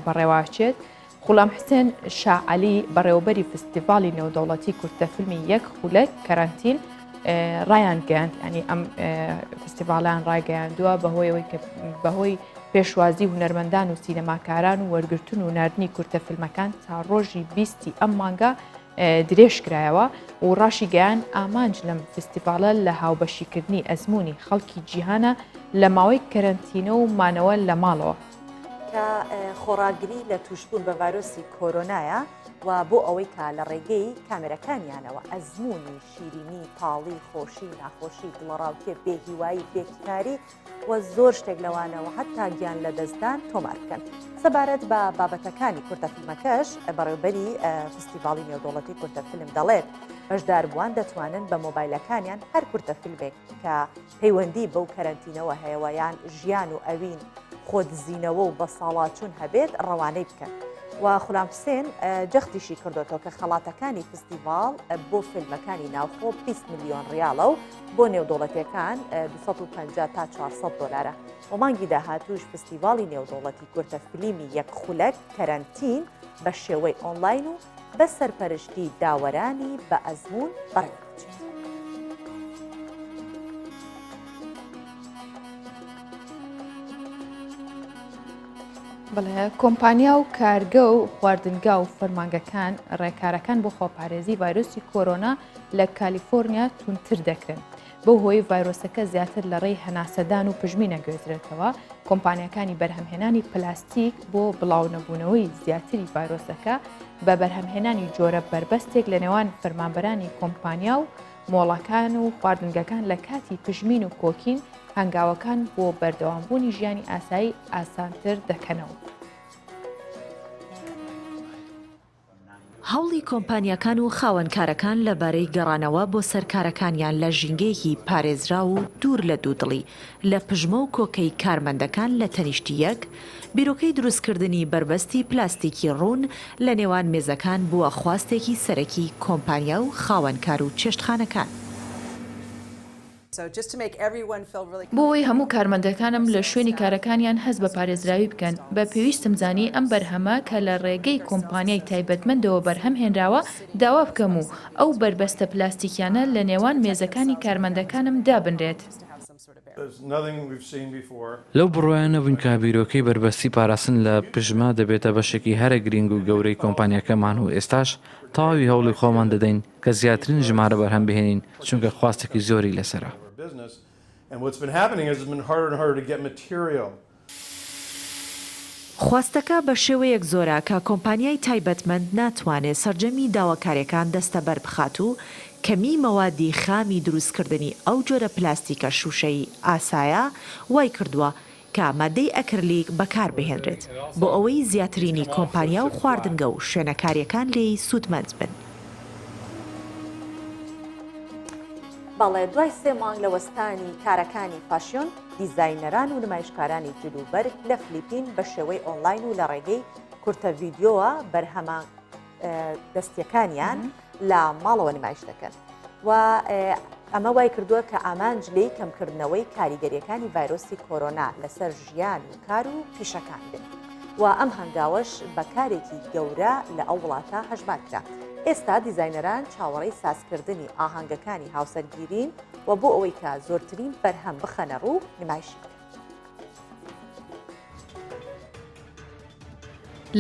بەڕێواچێت. غوڵام حوسێن شا عەلی، بەڕێوەبەری فستیڤاڵی نێودەوڵەتی کورتە فیلمی یەک خولەک کەرەنتین ڕایانگەیاند ینی ئەم فستیڤاڵیان ڕایگەیاندووە بەهۆیەوەی کە بەهۆی پێشوازی هونەرمەندان و سینەماکاران و وەرگرتن و ناردنی کورتە فیلمەکان تا ڕۆژی بیستی ئەم مانگە درێژکرایەوە و ڕاشیگەیان ئامانج لەم فستیڤاڵە لە هاوبەشیکردنی ئەزمموی خەڵکی جیهانە لە ماوەی کەرەنتینە و مانەوە لە ماڵەوە. کە خۆڕاگری لە تووشبوون بە ڤایرۆسی کۆرۆنایە و بۆ ئەوەی کە لە ڕێگەی کامێرەکانیانەوە ئەزموونی شیرینی، تاڵی، خۆشی، ناخۆشی، دڵەڕاوکێ، بێهیوایی، بێکاری و زۆر شتێک لەوانەوە هەتا گیان لەدەستدان تۆمار بکەن. سەبارەت بە بابەتەکانی کورتە فیلمەکەش بەڕێوبەری فستیڤاڵی نێودەوڵەتی کورتە فیلم دەڵێت بەشداربووان دەتوانن بە مۆبایلەکانیان هەر کورتە فیلمێک کە پەیوەندی بەو کەرەنتینەوە هەیە و یان ژیان و ئەوین خۆدزینەوە و بەساڵاچوون هەبێت ڕەوانەی بکەن. و خولام حوسێن جەختیشی کردوێتەوە کە خەڵاتەکانی فستیڤاڵ بۆ فیلمەکانی ناوخۆ 20 میلیۆن ڕیاڵە و بۆ نێودەوڵەتیەکان 250 تا 400 دلارە و مانگی داهاتوش فستیڤاڵی نێودەوڵەتی کورتە فلیمی یەک خولەک کەرەنتین بە شێوەی ئۆنلاین و بە سەرپەرشتی داوەرانی بە ئەزموون بەڕێوەدەچێت. بەڵێ کۆمپانیا و کارگە و خواردنگا و فەرمانگەکان ڕێکارەکان بۆ خۆپارێزی ڤایرۆسی کۆرۆنا لە کالیفۆرنیا توندتر دەکرێن. بەو هۆیەی ڤایرۆسەکە زیاتر لە ڕێی هەناسەدان و پژمین ئەگوێزرێتەوە، کۆمپانیاکانی بەرهەمهێنانی پلاستیک بۆ بڵاونەبوونەوەی زیاتری ڤایرۆسەکە بە بەرهەمهێنانی جۆرە بەربەستێک لە نێوان فەرمانبەرانی کۆمپانیا و مۆڵەکان و خواردنگەکان لە کاتی پژمین و کۆکین هەنگاوەکان بۆ بەردەوامبوونی ژیانی ئاسایی ئاسانتر دەکەنەوە. هەوڵی کۆمپانیاکان و خاوەنکارەکان لەبارەی گەڕانەوە بۆ سەر کارەکانیان لە ژینگەیەکی پارێزراو و دوور لە دوودڵی لە پژمە و کۆکەی کارمەندەکان لە تەنیشتی یەک، بیرۆکەی دروستکردنی بەربەستی پلاستیکی ڕوون لە نێوان مێزەکان بووە خواستێکی سەرەکی کۆمپانیا و خاوەنکار و چێشتخانەکان. بۆ ئەوەی هەموو کارمەندەکانم لە شوێنی کارەکانیان هەست بە پارێزراوی بکەن، بە پێویستم زانی ئەم بەرهەمە کە لە ڕێگەی کۆمپانیای تایبەتمەندەوە بەرهەم هێنراوە داوا بکەم و ئەو بەربەستە پلاستیکیانە لە نێوان مێزەکانی کارمەندەکانم دابنرێت. لەو بڕوایە نەبووین کە بیرۆکەی بەربەستی پاراستن لە پژمە دەبێتە بەشێکی هەرە گرینگ و گەورەی کۆمپانیاکەمان و ئێستاش تەواوی هەوڵی خۆمان دەدەین کە زیاترین ژمارە بەرهەم بهێنین چونکە خواستێکی زۆری لەسەرە. خواستەکە بە شێوەیەک زۆرە کە کۆمپانیای تایبەتمەند ناتوانێ سەرجەمی داواکاریەکان دەستەبەر بخات و کەمیی مەوادی خامی دروستکردنی ئەو جۆرە پلاستیکە شوشەیی ئاسایە وای کردووە کە مادەی ئەکرلیک بەکار بهێنرێت بۆ ئەوەی زیاترینی کۆمپانیا و خواردنگە و شوێنە کاریەکان لێی سوودمەند بن. بەڵێ دوای سێ مانگ لە وەستانی کارەکانی فاشیۆن، دیزاینەران و نمایشکارانی جلوبەرگ لە فلیپین بە شێوەی ئۆنلاین و لە ڕێگەی کورتە ڤیدیۆوە بەرهەمە دەستیەکانیان لە ماڵەوە نمایش دەکەن و ئەمە وای کردووە کە ئامانج لێی کەمکردنەوەی کاریگەریەکانی ڤایرۆسی کۆرۆنا لەسەر ژیان و کار و پیشەکان بێت و ئەم هەنگاوەش بە کارێکی گەورە لە ئەو وڵاتە هەژمار کرا. ئێستا دیزاینەران چاوەڕێی سازکردنی ئاهەنگەکانی هاوسەرگیرین و بۆ ئەوەی کە زۆرترین بەرهەم بخەنە ڕوو نمایشی بکەن.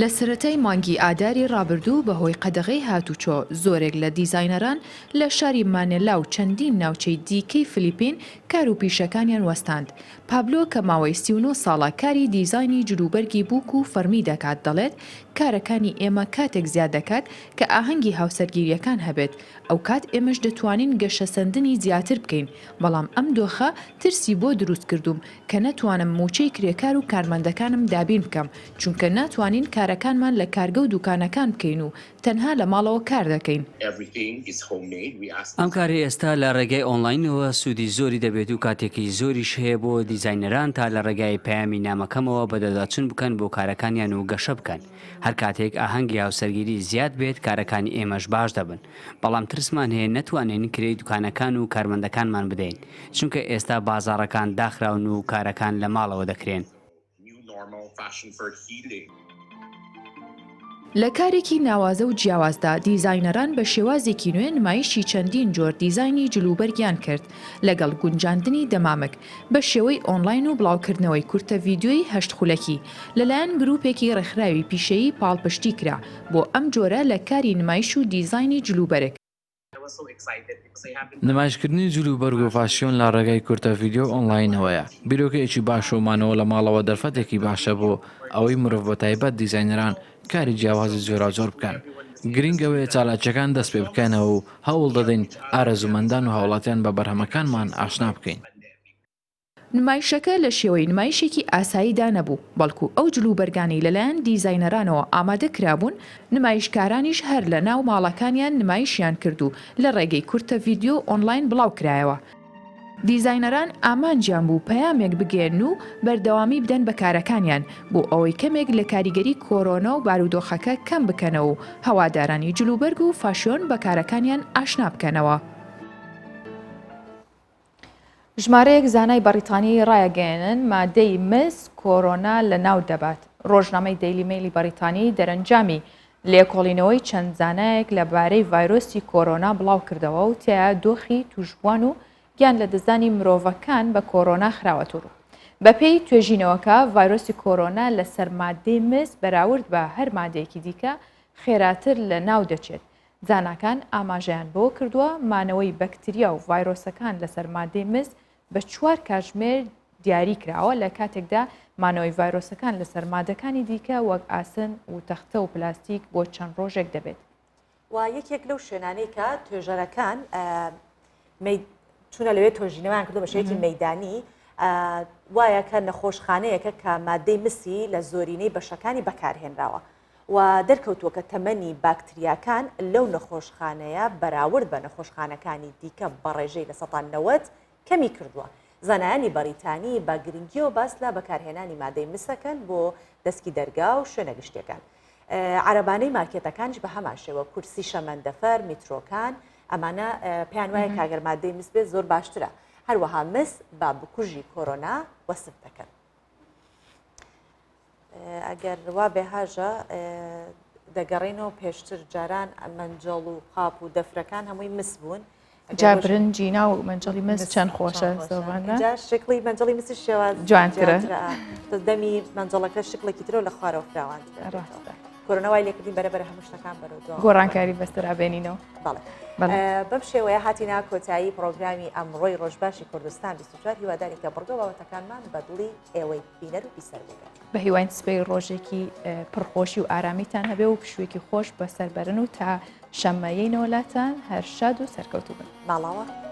لە سەرەتای مانگی ئاداری ڕابردوو بەهۆی قەدەغەی هاتوچۆ زۆرێک لە دیزاینەران لە شاری مانێلا و چەندین ناوچەی دیکەی فلیپین کار و پیشەکانیان وەستاند. پابلۆ کە ماوەی 39 ساڵە کاری دیزاینی جلوبەرگی بووک و فەرمی دەکات دەڵێت کارەکانی ئێمە کاتێک زیاد دەکات کە ئاهەنگی هاوسەرگیرییەکان هەبێت ئەوکات ئێمەش دەتوانین گەشەسەندنی زیاتر بکەین بەڵام ئەم دۆخە ترسی بۆ دروست کردووم کە نەتوانم مووچەی کرێکار و کارمەندەکانم دابین بکەم، چونکە ناتوانین کارەکانمان لە کارگە و دوکانەکان بکەین و تەنها لە ماڵەوە کار دەکەین. ئەم کارەی ئێستا لە ڕێگای ئۆنڵاینەوە سوودی زۆری دەبێت و کاتێکی زۆریش هەیە بۆ دیزاینەران تا لە ڕێگای پەیامی نامەکەمەوە بەدواداچوون بکەن بۆ کارەکانیان و گەشە بکەن. هەر کاتێک ئاهەنگی هاوسەرگیری زیاد بێت کارەکانی ئێمەش باش دەبن. بەڵام ترسمان هەیە نەتوانین کرێی دوکانەکان و کارمەندەکانمان بدەین، چونکە ئێستا بازاڕەکان داخراون و کارەکان لە ماڵەوە دەکرێن. لە کارێکی ناوازە و جیاوازدا، دیزاینەران بە شێوازێکی نوێ نمایشی چەندین جۆر دیزاینی جلوبەرگیان کرد، لەگەڵ گونجاندنی دەمامک بە شێوەی ئۆنلاین و بڵاوکردنەوەی کورتە ڤیدیۆی هەشت خولەکی لەلایەن گروپێکی ڕێکخراوی پیشەیی پاڵپشتی کرا بۆ ئەم جۆرە لە کاری نمایش و دیزاینی جلوبەرگ. نمایشکردنی جلوبەرگ و فاشیۆن لە ڕێگای کورتە ڤیدیۆ و ئۆنلاینەوەیە بیرۆکەیەکی باشە و مانەوە لە ماڵەوە دەرفەتێکی باشە بۆ ئەوەی مرۆڤ بەتایبەت دیزاینەران کاری جیاوازی جۆراوجۆر بکەن. گرینگ ئەوەیە چالاکییەکان دەست پێ بکەنەوە و هەوڵ دەدەین ئارەزوومەندان و هاوڵاتیان بە بەرهەمەکانمان ئاشنا بکەین. نمایشەکە لە شێوەی نمایشێکی ئاساییدا نەبوو، بەڵکو ئەو جلوبەرگانەی لەلایەن دیزاینەرانەوە ئامادە کرابوون، نمایشکارانیش هەر لە ناو ماڵەکانیان نمایشیان کرد و لە ڕێگەی کورتە ڤیدیۆ و ئۆنلاین بڵاو کرایەوە. دیزاینەران ئامانجیان بوو پەیامێک بگەیەنن و بەردەوامی بدەن بە کارەکانیان، بۆ ئەوەی کەمێک لە کاریگەری کۆرۆنا و بارودۆخەکە کەم بکەنەوە و هەوادارانی جلوبەرگ و فاشیۆن بە کارەکانیان ئاشنا بکەنەوە. ژمارەیەک زانای بەڕیتانی ڕایەگەیەنن مادەی مس کۆرۆنا لەناو دەبات. ڕۆژنامەی دەیلی مەیلی بەڕیتانی دەرەنجامی لێکۆڵینەوەی چەند زانایەک لە بارەی ڤایرۆسی کۆرۆنا بڵاوکردەوە و تیایا دۆخی تووشبووان و گیان لەدەستدانی مرۆڤەکان بە کۆرۆنا خراوەتە ڕوو. بەپێی توێژینەوەکە ڤایرۆسی کۆرۆنا لەسەر مادەی مس بەراورد بە هەر مادەیەکی دیکە خێراتر لەناو دەچێت. زاناکان ئاماژەیان بەوە کردووە، مانەوەی بەکتریا و ڤایرۆسەکان لەسەر ماددەی مس بە چوار کاتژمێر دیاری کراوە، لە کاتێکدا مانەوەی ڤایرۆسەکان لەسەر مادەکانی دیکە وەک ئاسن و تەختە و پلاستیک بۆ چەند ڕۆژێک دەبێت. و یەکێک لەو شوێنانەی کە توێژەرەکان چوونە لەوێ تۆژینەوەیان کردو بە شێوەیەکی مەیدانی وایە کە نەخۆشخانەیەکە کە مادەی مسی لە زۆرینەی بەشەکانی بەکارهێنراوە و دەرکەوتووە کە تەمەنی باکتریاکان لەو نەخۆشخانەیە بەراورد بە نەخۆشخانەکانی دیکە بە ڕێژەی 90% کەمی کردووە. زانایانی بەڕیتانی بە گرنگیەوە باس لە بەکارهێنانی مادەی مس دەکەن بۆ دەسکی دەرگا و شوێنە گشتیەکان. عەرەبانەی مارکێتەکانیش بە هەمان شێوە کورسی شەمەندەفەر، میترۆکان، ئەمانە پێیان وایە کە گەر مادەی مس بێت زۆر باشترە. هەروەها مس بە بکوژی کۆرۆنا وەسف دەکەن. ئەگەر وا بێ هاژە دەگەڕێنەوە پێشتر جاران مەنجەڵ و قاپ و دەفرەکان هەمووی مس بوون جا برنجی ناو مەنجەڵی مس چەند خۆشە جا شکڵی مەنجەڵی مسی شێواز جوانترە دەمی مەنجەڵەکە شکڵێکی ترەوە لە خوارەوە فراوانترە کۆرۆنا وای لێکردین بەرەبەرە هەموو شتەکان بەرەو دوا گۆڕانکاری بەسەرا بێنینەوە بەڵێ بەم شێوەیە هاتینا کۆتایی پرۆگرامی ئەمڕۆی ڕۆژباشی کوردستان 24 هیواداری کە بڕگە بابەتەکانمان بە دڵی ئێوەی بینەر و بیسەر بووبێت. بە هیواین سبەی ڕۆژێکی پڕخۆشی و ئارامیتان هەبێ و پشوویەکی خۆش بەسەر بەرن و تا شەممە یەینەوە لاتان هەر شاد و سەرکەوتوو بن. ماڵاوا.